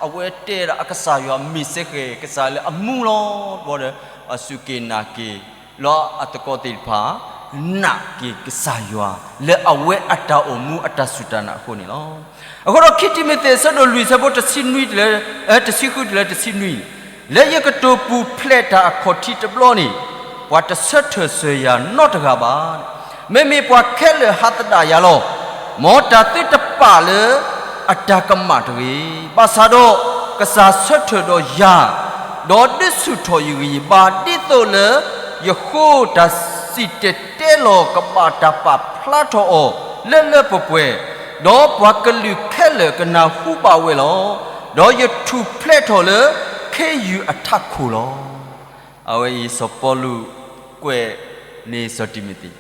အဝဲတဲဒၣ်အကစၢ်ယွၤမ့ၢ်စ့ၢ်ကီး ကစၢ်လၢအမူလီၤ. တဘျီဒီး အစူၢ်က့ၤနာ်က့ၤလီၤအသကိးသ့ၣ်တဖၣ် နာ်က့ၤကစၢ်ယွၤ လၢအဝဲအတၢ်အိၣ်မူအတၢ်စူၢ်တၢ်နာ်အဃိန့ၣ်လီၤ. အဃိဒီး ခံတံၤမသ့း အဆၢဒိၣ်လွံၢ် အဆၢဖိတဆံနွံတုၤလၢ တဆံဃုတုၤလၢတဆံနွံ, လၢယကတိၤပူၤဖျဲးတၢ်အခီၣ်ထံးတဘျီန့ၣ် ပှၤတဆၢထၢၣ်စၢၤယၤနီတဂၤဘၣ်. မ့မ့ၢ်ပှၤခဲလၢာ်ဟးသဒၣ်ယၤလီၤ. မ်တၢ်သုတပာ်လၢအတၢ်ကမၣ်တဂ့ၤ. ဘၣ်ဆၣ်ဒီး ကစၢ်ဆၢထၢၣ်ဒီးယၤ, ဒီးဒုးဆူၣ်ထီၣ်ယဂံၢ်ယဘါ ဒ်သိးလၢယဃိတၢ်စံၣ်တဲၤတဲလီၤ ကဘၣ်တၢ်ပာ်ဖျါထီၣ်အီၤလၢလၢပှဲၤပှဲၤ, ဒီးပှၤကလုာ်ခဲလၢာ်ကနၢ်ဟူဘၣ်ဝဲလီၤ. ဒီးယထူၣ်ဖျဲးထီၣ်လၢခ့ယုၢ်အထးခိၣ်လီၤ. အဝဲအံၤစီၤပီလူးကွဲးန့ၢ်စီၤတံၤမသ့း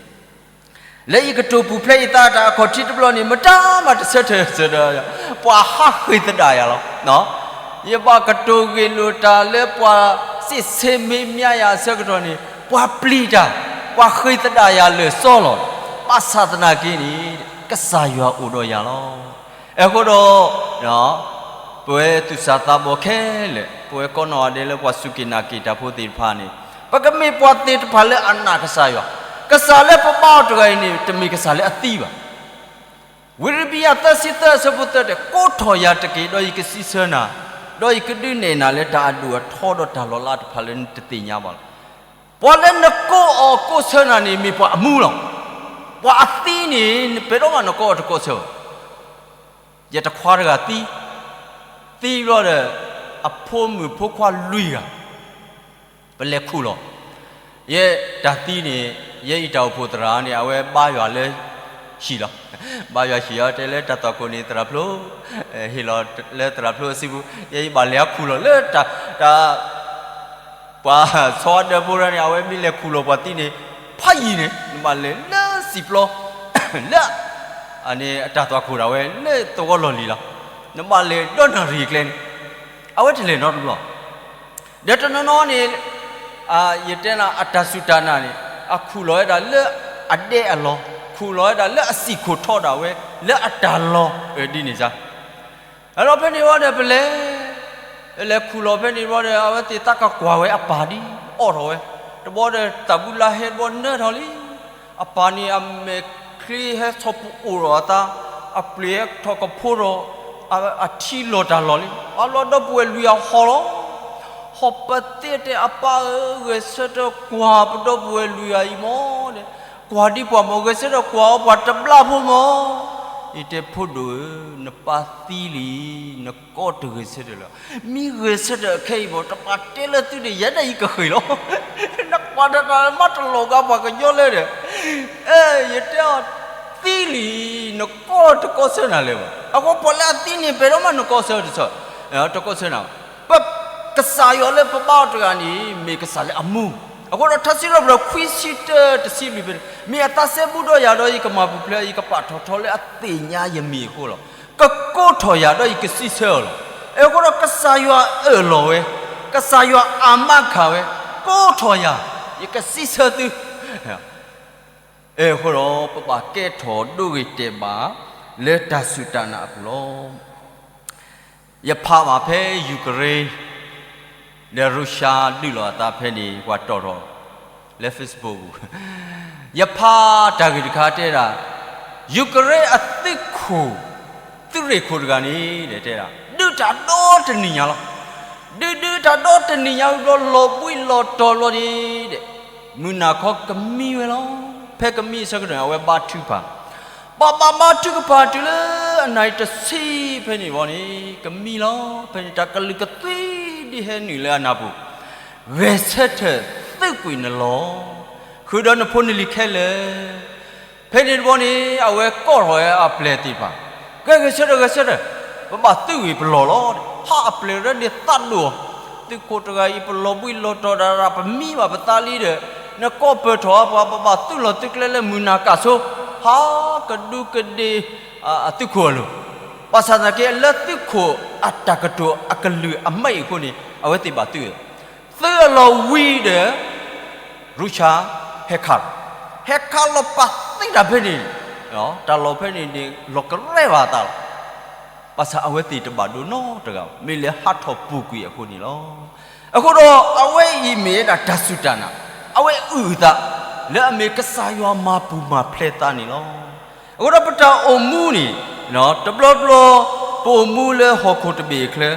လၢယကတိၤပူၤဖျဲးယသးတၢ်အခီၣ်ထံးတဘျီန့ၣ် မတၤမၤတဆၢထၢၣ်စၢၤဒီးယၤ, ပှၤဟးဃ့ၢ်သဒၣ်ယၤလီၤ. ယဘၣ်ကတိၤဂ့ၢ်လိာ်တၢ်လၢပှၤစံးဆ့မ့မ့ၢ်ယၤအဆၢကတီၢ်န့ၣ် ပှၤပျံၤတၢ်, ပှၤဃ့ၢ်သဒၣ်ယၤလၢာ်စီလီၤ. ဘၣ်ဆၣ်သနာ်က့န့ၣ် ကစၢ်ယွၤအိၣ်ဒီးယၤလီၤ. အဃိဒီး ပဝဲသူၣ်စၢ်သးဘီၣ်ခဲလၢာ်, ပဝဲကိးနီၢ်ဂၤဒဲးလၢပှၤစူၢ်က့ၤနာ်က့ၤတၢ်ဖိသ့ၣ်တဖၣ်န့ၣ်, ပကမ့ၢ်ပှၤသ့ၣ်တဖၣ်လၢအနာ်ကစၢ်ယွၤ, ကစၢ်လၢပဘါအီၤတဂၤအံၤန့ၣ် တမ့ၢ်ကစၢ်လၢအသံဘၣ်. ဝံယံးရမံယၤသၢဆံသၢ အဆၢဖိသၢတဲ, ကိးထီၣ်ယၤတက့ၢ်, ဒီးယကစံးဆၢနၤ, ဒီးယကဒုးနဲၣ်နၤလၢတၢ်အဒိၣ်အထီဒီးတၢ်လီၤလးတဖၣ်လၢနတသ့ၣ်ညါဘၣ်လီၤ. ပှၤလၢနကိးအီၤကိးဆၢနၤန့ၣ် မ့ၢ်ပှၤအမူလီၤ. ပှၤအသံန့ၣ် ပှဲၤဒီးမးနကိးအီၤတကိးဆၢဘၣ်. ယတခွါတဂၤသံ, သံဘျီဒီး အဖိမုၣ်ဖိခွါလွံၢ်ဂၤ ပလဲၤခူၣ်လီၤ. ယဲတၢ်သံန့ၣ် ယဲအံၤတၢ်အိၣ်ဖှိၣ်သရၣ်န့ၣ် အဝဲဘါယွၤလၢဟံၣ်လီၤ. ဘါယွၤဟံၣ်အီၤ တဲလၢတၢ်သွၣ်ခိၣ်န့ၣ် သရၣ်ဖျိ, ဟ့ၣ်လီၤလၢသရၣ်ဖျိအစုပူၤ, ယဲအံၤဘၣ်လဲၤခူၣ်လီၤလၢတၢ် တၢ် ပှၤဆီဒၢဖိရၢန့ၣ် အဝဲမ့ၢ်လဲၤခူၣ်လီၤပှၤသံန့ၣ် ဖးယံၤန့ၣ် နဘၣ်လဲၤလၢစံာ်ပျီ လၢ အန့ၣ်အတၢ်သွၣ်ခိၣ်ဒၣ်ဝဲ လၢသဝီလီၢ်လံၤလီၤ. နဘၣ်လဲၤဒီနၣ်ရံၣ်အကျဲန့ၣ် အဝဲတလဲၤနီတဘျီ. ဒီးတနီၤနီၤန့ၣ် ယတဲနၤ အတၢ်စူၢ်တၢ်နာ်န့ၣ် အခူၣ်လီၤဝဲဒၣ်လၢအဒဲအလီၤ, ခူၣ်လီၤဝဲဒၣ်လၢအစံာ်ခိၣ်ထီဒၣ်ဝဲ လၢအတၢ်လီၤဒ်န့ၣ်စါ အလီၤဖဲန့ၣ်ဘျီဒီး ပလဲၤ လဲၤခူၣ်လီၤဖဲန့ၣ်ဘျီဒီး အဝဲသ့ၣ်သးကကွၢ်ဝဲအပၢ်ဒ်အီၣ်ထီၣ်ဝဲ, တဘျီဒီး သးဘူလါဟဲတဘျီနၢထီၣ်လံ. အပၢ်န့ၣ်အမဲာ်ချံဟဲဆီၣ်ပအိၣ်ထီၣ်အသး, အပျ့ၤဟဲထီၣ်ကဖိထီၣ်, အထံလီၤတၢ်လီၤလံ. အလီၤဒီပုၢ်ဝဲၢ်လွံၢ်ဂၤဟီၣ်လီၤ. ဟီၣ်ပသ့တဲအပၢ်ဧၢ, ဂဲၤဆၢထၢၣ်ကွၢ်ပဒီပုၢ်ဝဲၢ်လွံၢ်ဂၤအံၤမၢ်, ကွၢ်ဒံးပှၤမၢ်, ဂဲၤဆၢထၢၣ်ကွၢ်အီၤပှၤတဘျါဖိမၢ်. ယတဲဖိဒိၣ်ဧၢ, နပၢ်သံလံ, နကိးတဂဲၤဆၢထၢၣ်လၢၤ. မ့ၢ်ဂဲၤဆၢထၢၣ်အခဲအံၤမၢ် တပာ်တဲလၢသုန့ၣ် ယဲဒၣ်ယကဃ့ၢ်လီၤ. နကွၢ်တၢ်တၢ်မးတလီၤဂာ်ပှၤကညီလၢဒီး အဲ ယတဲအီၤ သံလံ, နကိးတကိးဆၢနၤလၢၤဘၣ်. အဃိပှၤလၢအသံန့ၣ် ပှဲၤဒီးမးနကိးဆၢတဆၢ, တကိးဆၢနၤဘၣ်. ပကစၢ်ယွၤလၢပဘါအီၤတဂၤန့ၣ် မ့ၢ်ကစၢ်လၢအမူ. အဃိဒီးထါစံးထီၣ်ပတြၢၤခွံဆံတၢတဆံလွံၢ်ဖဲန့ၣ်, မ့ၢ်အသးစဲဘူးဒီးယၤဒီး ယကမၤပူၤဖျဲး, ယကပာ်ထီၣ်ထီလၢအသ့ၣ်ညါယမံၤအဃိလီၤ. ကကိးထီၣ်ယၤဒီးယကစံးဆၢအီၤလီၤ. အဃိဒီးကစၢ်ယွၤအၢၣ်လီၤဝဲ, ကစၢ်ယွၤအမၤခးဝဲ, ကိးထီၣ်ယၤ, ယကစံးဆၢသု အဃိဒီး ပဘၣ်ကဲထီၣ်ဒိဂ့ၤတဲာ်ဘၣ် လၢတၢ်စူၢ်တၢ်နာ်အပူၤလီၤ. ယဖးဘၣ်ဖဲယူၤကရ့ ဒီးရူၤၡါဒုးလိာ်အသးဖဲန့ၣ် ပှၤတီၣ်ထီၣ် လၢ Facebook ပူၤ, ယဖးတၢ်ဂ့ၢ်တခါတဲဒၣ် ယူၤကရ့အသုးခိၣ် သုးရ့ၣ်ခိၣ်တဂၤန့ၣ် တဲဒၣ် ဒုးတၢ်ဒီတနံၣ်ညါလီၤ. ဒုးဒုးတၢ်ဒီတနံၣ်ညါဝံၤဘျီ လီၤဘှံးလီၤတီၤဘျီန့ၣ် မုၢ်နၤခီကမံဝဲလီၤ. ဖဲကမံအဆၢကတီၢ်န့ၣ် အဝဲဘါထုကဖၣ်, ဘၣ်ဘၣ်ဘါထုကဖၣ်တုၤလၢအနၣ်ရံၣ်တဆံဖဲန့ၣ်ဘျီန့ၣ် ကမံလီၤ. ဖဲန့ၣ်တၢ်ကလုၢ်ကသွံဒ်ဟဲနုာ်လၢအနၢ်ပူၤ, ဂဲၤဆၢထၢၣ်သုးကွံာ်နလီၢ်, ဃုာ်ဒီးနဖိနလံၤခဲလၢာ်, ဖ ဖဲန့ၣ်တဘျီန့ၣ် အဝဲကိးထီၣ်ဝဲအပျဲၢ်သ့ၣ်တဖၣ်, ဂဲၤဂဲၤဆၢထၢၣ်ဂဲၤဆၢထၢၣ်, ပဘၣ်သုးဂ့ၤပလီၢ်လီၤ. ဟးအပျဲၢ်ရဲၣ်န့ၣ်သးဒိၣ်, သုးခိၣ်တဂၤအံၤ ပလီၤဘှံးလီၤတီၤဒၣ်ရၣ် ပမံဘၣ်ပသးလံဒီး နကိးပၢၢ်ထီၣ်ပှၤ ပဘၣ်သုးလီၢ်သုးကျဲလၢမုၢ်နၤကၣ်ဆိ, ဟးကဒူကဒ့ၣ် အသုးခိၣ်အလိၤ, ဘၣ်ဆၣ်သနာ်က့ လၢသုးခိၣ်အတၢ်ကတိၤအကလုၢ်အမ့ၢ်အဃိန့ၣ် အဝဲသ့ၣ်ဘၣ်သုး, သုးအလီၢ်ဝံၤဒီး ရူၡါဟဲခးလီၤ, ဟဲခးလီၤပာ်သ့ၣ်တၢ်ဖဲန့ၣ်, တၢ်လီၢ်ဖဲန့ၣ်န့ၣ် လီၤကရဲဘၣ်အသးလီၤ. ဘၣ်ဆၣ်အဝဲသ့ၣ်တဘၣ်ဒိနီတဂၤဘၣ်, မ့ၢ်လၢဟးထီၣ်ပူၤကွံာ်အဃိန့ၣ်လီၤ. အဃိဒီးအဝဲအံၤမ့ၢ်ဝဲဒၣ်တၢ်စူၢ်တၢ်နာ်, အဝဲအုၣ်အသး လၢအမ့ၢ်ကစၢ်ယွၤမၤပူၤမၤဖျဲးသးန့ၣ်လီၤ. အဃိဒီးပတၢ်အိၣ်မူန့ၣ် တဘျီဘျီ ပအိၣ်မူလၢဟီၣ်ခိၣ်တဘ့ၣ်အချၢ,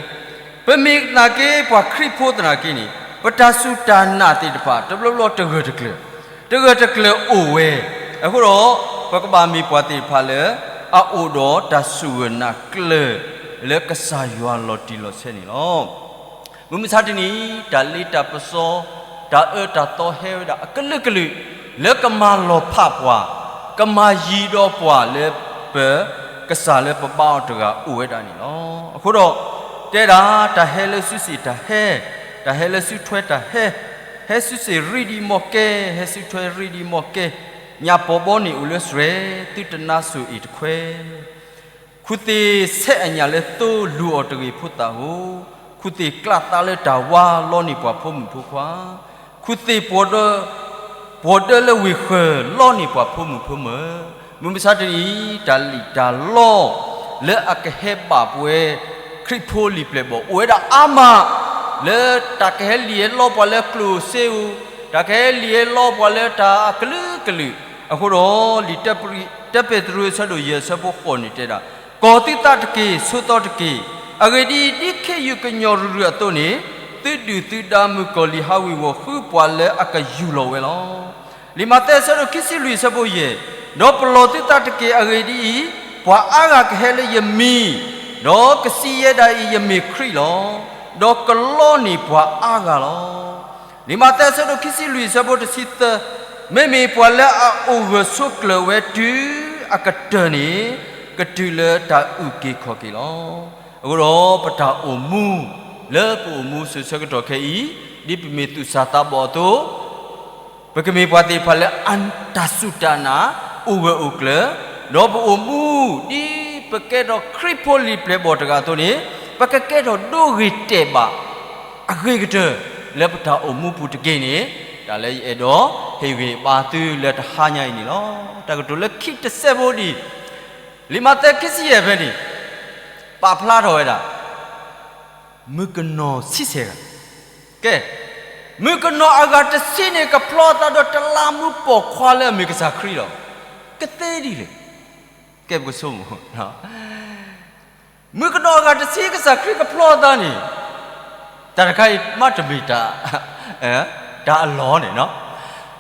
ပမ့ၢ်သနာ်က့ပှၤခရံာ်ဖိသနာ်က့န့ၣ် ပတၢ်စူၢ်တၢ်နာ်သ့ၣ်တဖၣ် တဘျီဘျီတဂၢၢ်တကျၢၤ, တဂၢၢ်တကျၢၤအိၣ်ဝဲ. အဃိဒီး ပကဘၣ်မ့ၢ်ပှၤသ့ၣ်တဖၣ်လၢ အအိၣ်ဒီးတၢ်စူၢ်ဂၢၢ်နာ်ကျၢၤ လၢကစၢ်ယွၤလီၤတံၢ်လီၤဆဲးန့ၣ်လီၤ. မုၢ်မဆါတနံၤ တၢ်လ့တၢ်ပစီ တၢ်အၢတၢ်သီဟဲဝဲဒၣ်အကလုာ်ကလုာ် လၢကမၤလီၤဖးပှၤ, ကမၤယံၤဒီးပှၤလၢပ ကစၢ်လၢပဘါအီၤတဂၤအိၣ်ဝဲဒၣ်န့ၣ်လီၤ. အဃိဒီး တဲဒၣ် တၢ်ဟဲလၢစုစ့ၣ်တၢ်ဟဲ, တၢ်ဟဲလၢစုထွဲတၢ်ဟဲ, ဟဲစုစ့ၣ်ရံဒံးမီၢ်ကဲ, ဟဲစုထွဲရံဒံးမီၢ်ကဲ, ညၣ်ပီာ်ဘီန့ၣ်အိၣ်လၢစရဲ, သုတနါစိၤအ့ၣ်တခွဲ ခူၣ်သ့ၣ်ဆဲးအညၣ်လၢသိ လူၤအီၤတဂ့ၤဖိသၣ်ဧိၤ, ခူၣ်သ့ၣ်ကျးသးလၢတၢ်ဝါ လီန့ၢ်ပှၤဖိမုၣ်ဖိခွါ, ခူၣ်သ့ၣ်ပှီၤဒၢ, ပှီၤဒၢလၢဝ့ၢ်ဃၢၤ လီန့ၢ်ပှၤဖိမုၣ်ဖိမုၣ်. မုၢ်မဆါတနံၤ တၢ်လံၣ်တၢ်လီ လၢအကဟဲဘၣ်ပဝဲ ခရံာ်ဖိလံာ်ပျဲၢ်ဘီၣ် အိၣ်ဝဲဒၣ်အါမး, လၢတၢ်ကဟဲလံၣ်ဟဲလီပှၤလၢကျိၣ်စ့ဧိၤ, တၢ်ကဟဲလံၣ်ဟဲလီပှၤလၢတၢ်အကလုာ်ကလုာ်, အဃိဒီး လံာ်တၢပ့းတရူးအဆၢဒိၣ်ယဲၢ်အဆၢဖိဃိးန့ၣ်တဲဒၣ်, ကီၤသုသးတက့ၢ်, ဆိးသီတက့ၢ်, အဂ့ၢ်ဒ်အံၤ, ဒ်ခ့ယုၢ်ကညီၤရုၢ်ရုၢ်အသိးန့ၣ်, သုဒုၣ်သုဒါမုၣ်ကီၤလံၢ်ဟးဝ့ၤဝီၤဃုပှၤလၢအကယူၢ်လီၤဝဲလီၤ. လံာ်မးသဲအဆၢဒိၣ်ခံဆံလွံၢ်အဆၢဖိယဲၢ်, ဒီးပလီၢ်သုသးတက့ၢ်, အဂ့ၢ်ဒ်အံၤ, ပှၤအါဂၤကဟဲလၢယမံၤ, ဒီးကစံးယဲဒၣ်အံၤ ယမ့ၢ်ခရံာ်လီၤ, ဒီးကလီန့ၢ်ပှၤအါဂၤလီၤ. လံာ်မးသဲအဆၢဒိၣ်ခံဆံလွံၢ်အဆၢဖိတဆံသၢ, မ့မ့ၢ်ပှၤလၢအအိၣ်ဂၢၢ်ဆိးကျၢၤဝဲတုၤအကတၢၢ်န့ၣ်, ကတုၤလၢတၢ်အုၣ်က့ၤခီၣ်က့ၤလီၤ. အဃိဒီးပတၢ်အိၣ်မူ လၢပအိၣ်မူစိၤဆၢကတီၢ်ခဲအံၤ, ဒ်ပမ့ၢ်သူၣ်စၢ်သးဘီၣ်အသိး ပကမ့ၢ်ပှၤသ့ၣ်တဖၣ်လၢအတၢ်စူၢ်တၢ်နာ် အိၣ်ဂၢၢ်အိၣ်ကျၢၤ, ဒီးပအိၣ်မူ ဒ်ပကဲထီၣ်ခရံာ်ဖိလံာ်ပျဲၢ်ဘီၣ်တဂၤအသိးန့ၣ်, ပကကဲထီၣ်ဒိဂ့ၤတဲာ်ဘၣ် အဂ့ၤကတၢၢ် လၢပတၢ်အိၣ်မူပူၤတက့ၢ်န့ၣ်, တၢ်လၢယအဲၣ်ဒိးဟ့ၣ်ဂ့ၤဘါသုလၢတဟါညါအံၤန့ၣ်လီၤ. တၢ်ကတိၤလၢခံတစဲးဖိဒ်အံၤ, လံာ်မးသဲခံဆံယဲၢ်ဖဲန့ၣ် ပာ်ဖျါထီၣ်ဝဲဒၣ် မုၣ်ကနီၤဆံဆဲးဂၤ, ကဲ, မုၣ်ကနီၤအဂၤတဆံန့ၣ် ကဖျီအသးဒီးတလးမူပိာ်ခွါလၢအမ့ၢ်ကစၢ်ခရံာ်လီၤ. ကသ့ဒ်လဲၣ်, ကဲပကဆိကမိၣ်, မုၣ်ကနီၤအဂၤတဆံ ကစၢ်ခရံာ်ကဖျီအသးန့ၣ်, တၢ်တခါအံၤမ့တမ့ၢ် တၢ်အလီၢ်န့ၣ်,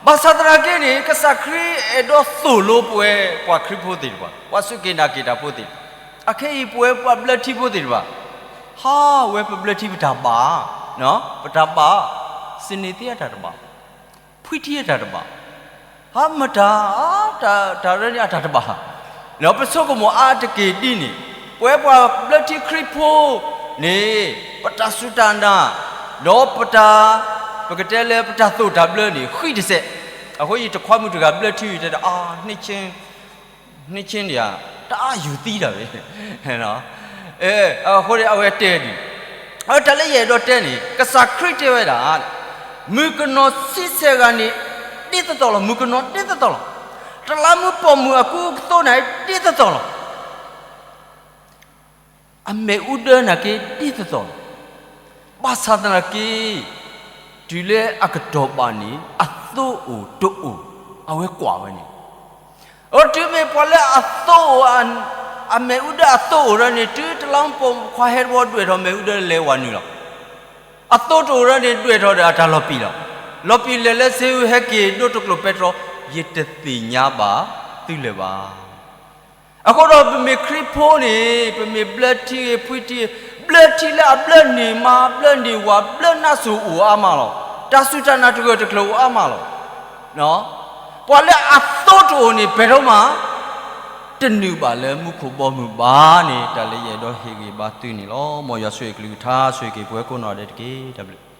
ဘၣ်ဆၣ်သနာ်က့န့ၣ် ကစၢ်ခရံာ်အဲၣ်ဒိးသိၣ်လိပဝဲ ပှၤခရံာ်ဖိသ့ၣ်တဖၣ်, ပှၤစူၢ်က့ၤနာ်က့ၤတၢ်ဖိသ့ၣ်တဖၣ်, အခဲအံၤပဝဲပှၤဘျၢထံဖိသ့ၣ်တဖၣ်, ဟးဝဲပဘျၢထံပတၢ်ဘၣ်, ပတၢ်ဘၣ်, စနံၤသ့အတၢ်တဘၣ်, ဖှံထံအတၢ်တဘၣ်, ဟးမတၤ, တၢ်ရၢန့ၣ်အတၢ်တဘၣ်, ပဆိကမိၣ်အါတက့ၢ်ဒ်န့ၣ်, ပဝဲပှၤဘျၢထံခရံာ်ဖိန့ၣ် ပတၢ်စူၢ်တၢ်နာ်, ဒီးပတၢ်, ပကတဲလၢပတၢ်သိၣ်တၢ်ဘျၢန့ၣ် ဃံတစဲး, အဃိယတခွါမုၣ်တဂၤဘျၢထံ တဲဒၣ် အါ, နှစ်ချင်း, နှစ်ချင်းတွေက တအားယူသီးတာပဲ, အဃိန့ၣ် အဝဲတဲဒ်အံၤ, အဝဲတၢ်လၢယအဲၣ်ဒိးတဲန့ၣ် ကစၢ်ခရံာ်တဲဝဲဒၣ်, မုၣ်ကနီၤဆံဆဲးဂၤန့ၣ် ဒ်သိးသိးလီၤ, မုၣ်ကနီၤဒ်သိးသိးလီၤ, တလးမူပိာ်မုၣ်အကူအသိးန့ၣ် ဒ်သိးသိးလီၤ. အမ့ၣ်အူဒၢနာ်က့ဒ်သိးသိးလီၤ. ဘၣ်ဆၣ်သနာ်က့ တုၤလၢအကတီၢ်ဘၣ်န့ၣ် အသိအိၣ်တအိၣ် အဝဲကွၢ်ဝဲန့ၣ်, အတုၤမ့ၢ်ပှၤလၢအသိအိၣ်, အမ့ၣ်အူဒၢအသိအိၣ်ဒီးန့ၣ် တုၤတလးမူပိာ်ခွါဟဲတဘျီ ဒွဲၣ်ထီၣ်မ့ၣ်အူဒၢလဲၤဝဲနုာ်လီၤ. အသိတအိၣ်ဒီးန့ၣ် ဒွဲၣ်ထီၣ်ဒီးအတၢ်လီၤပံာ်လီၤ. လီၤပံာ်လဲၤလၢစ့အူ ဟဲက့ၤဒိတကျိာ်ပဲတြီ, ယတသ့ၣ်ညါဘၣ်သုလၢၤဘၣ်. အဃိဒီးပမ့ၢ်ခရံာ်ဖိန့ၣ် ပမ့ၢ်ဘျၢထံဂ့ၤဖှံထံဂ့ၤ, ဘျၢထံလၢအဘျၢန့ၢ်မါ ဘျၢန့ၢ်ဝၤ ဘျၢနါစိၤအိၣ်အါမးလီၤ. တၢ်စူၢ်တၢ်နာ်တဂၢၢ်တကျၢၤအိၣ်အါမးလီၤ. ပှၤလၢအ တိၢ်တအိၣ်န့ၣ် ပဲၤထီၣ်မး တနုာ်ဘၣ်လၢမူခိၣ်ဘီမုၢ်ဘၣ်န့ၣ် တၢ်လၢယအဲၣ်ဒိးဟ့ၣ်ဂံၢ်ဘါသုန့ၣ်လီၤ. မ်ယွၤဆိၣ်ဂ့ၤအကလုၢ်ကထါ ဆိၣ်ဂ့ၤက့ၤပဝဲကိးနီၢ်ဒဲးတက့ၢ်. တၢ်ဘျုး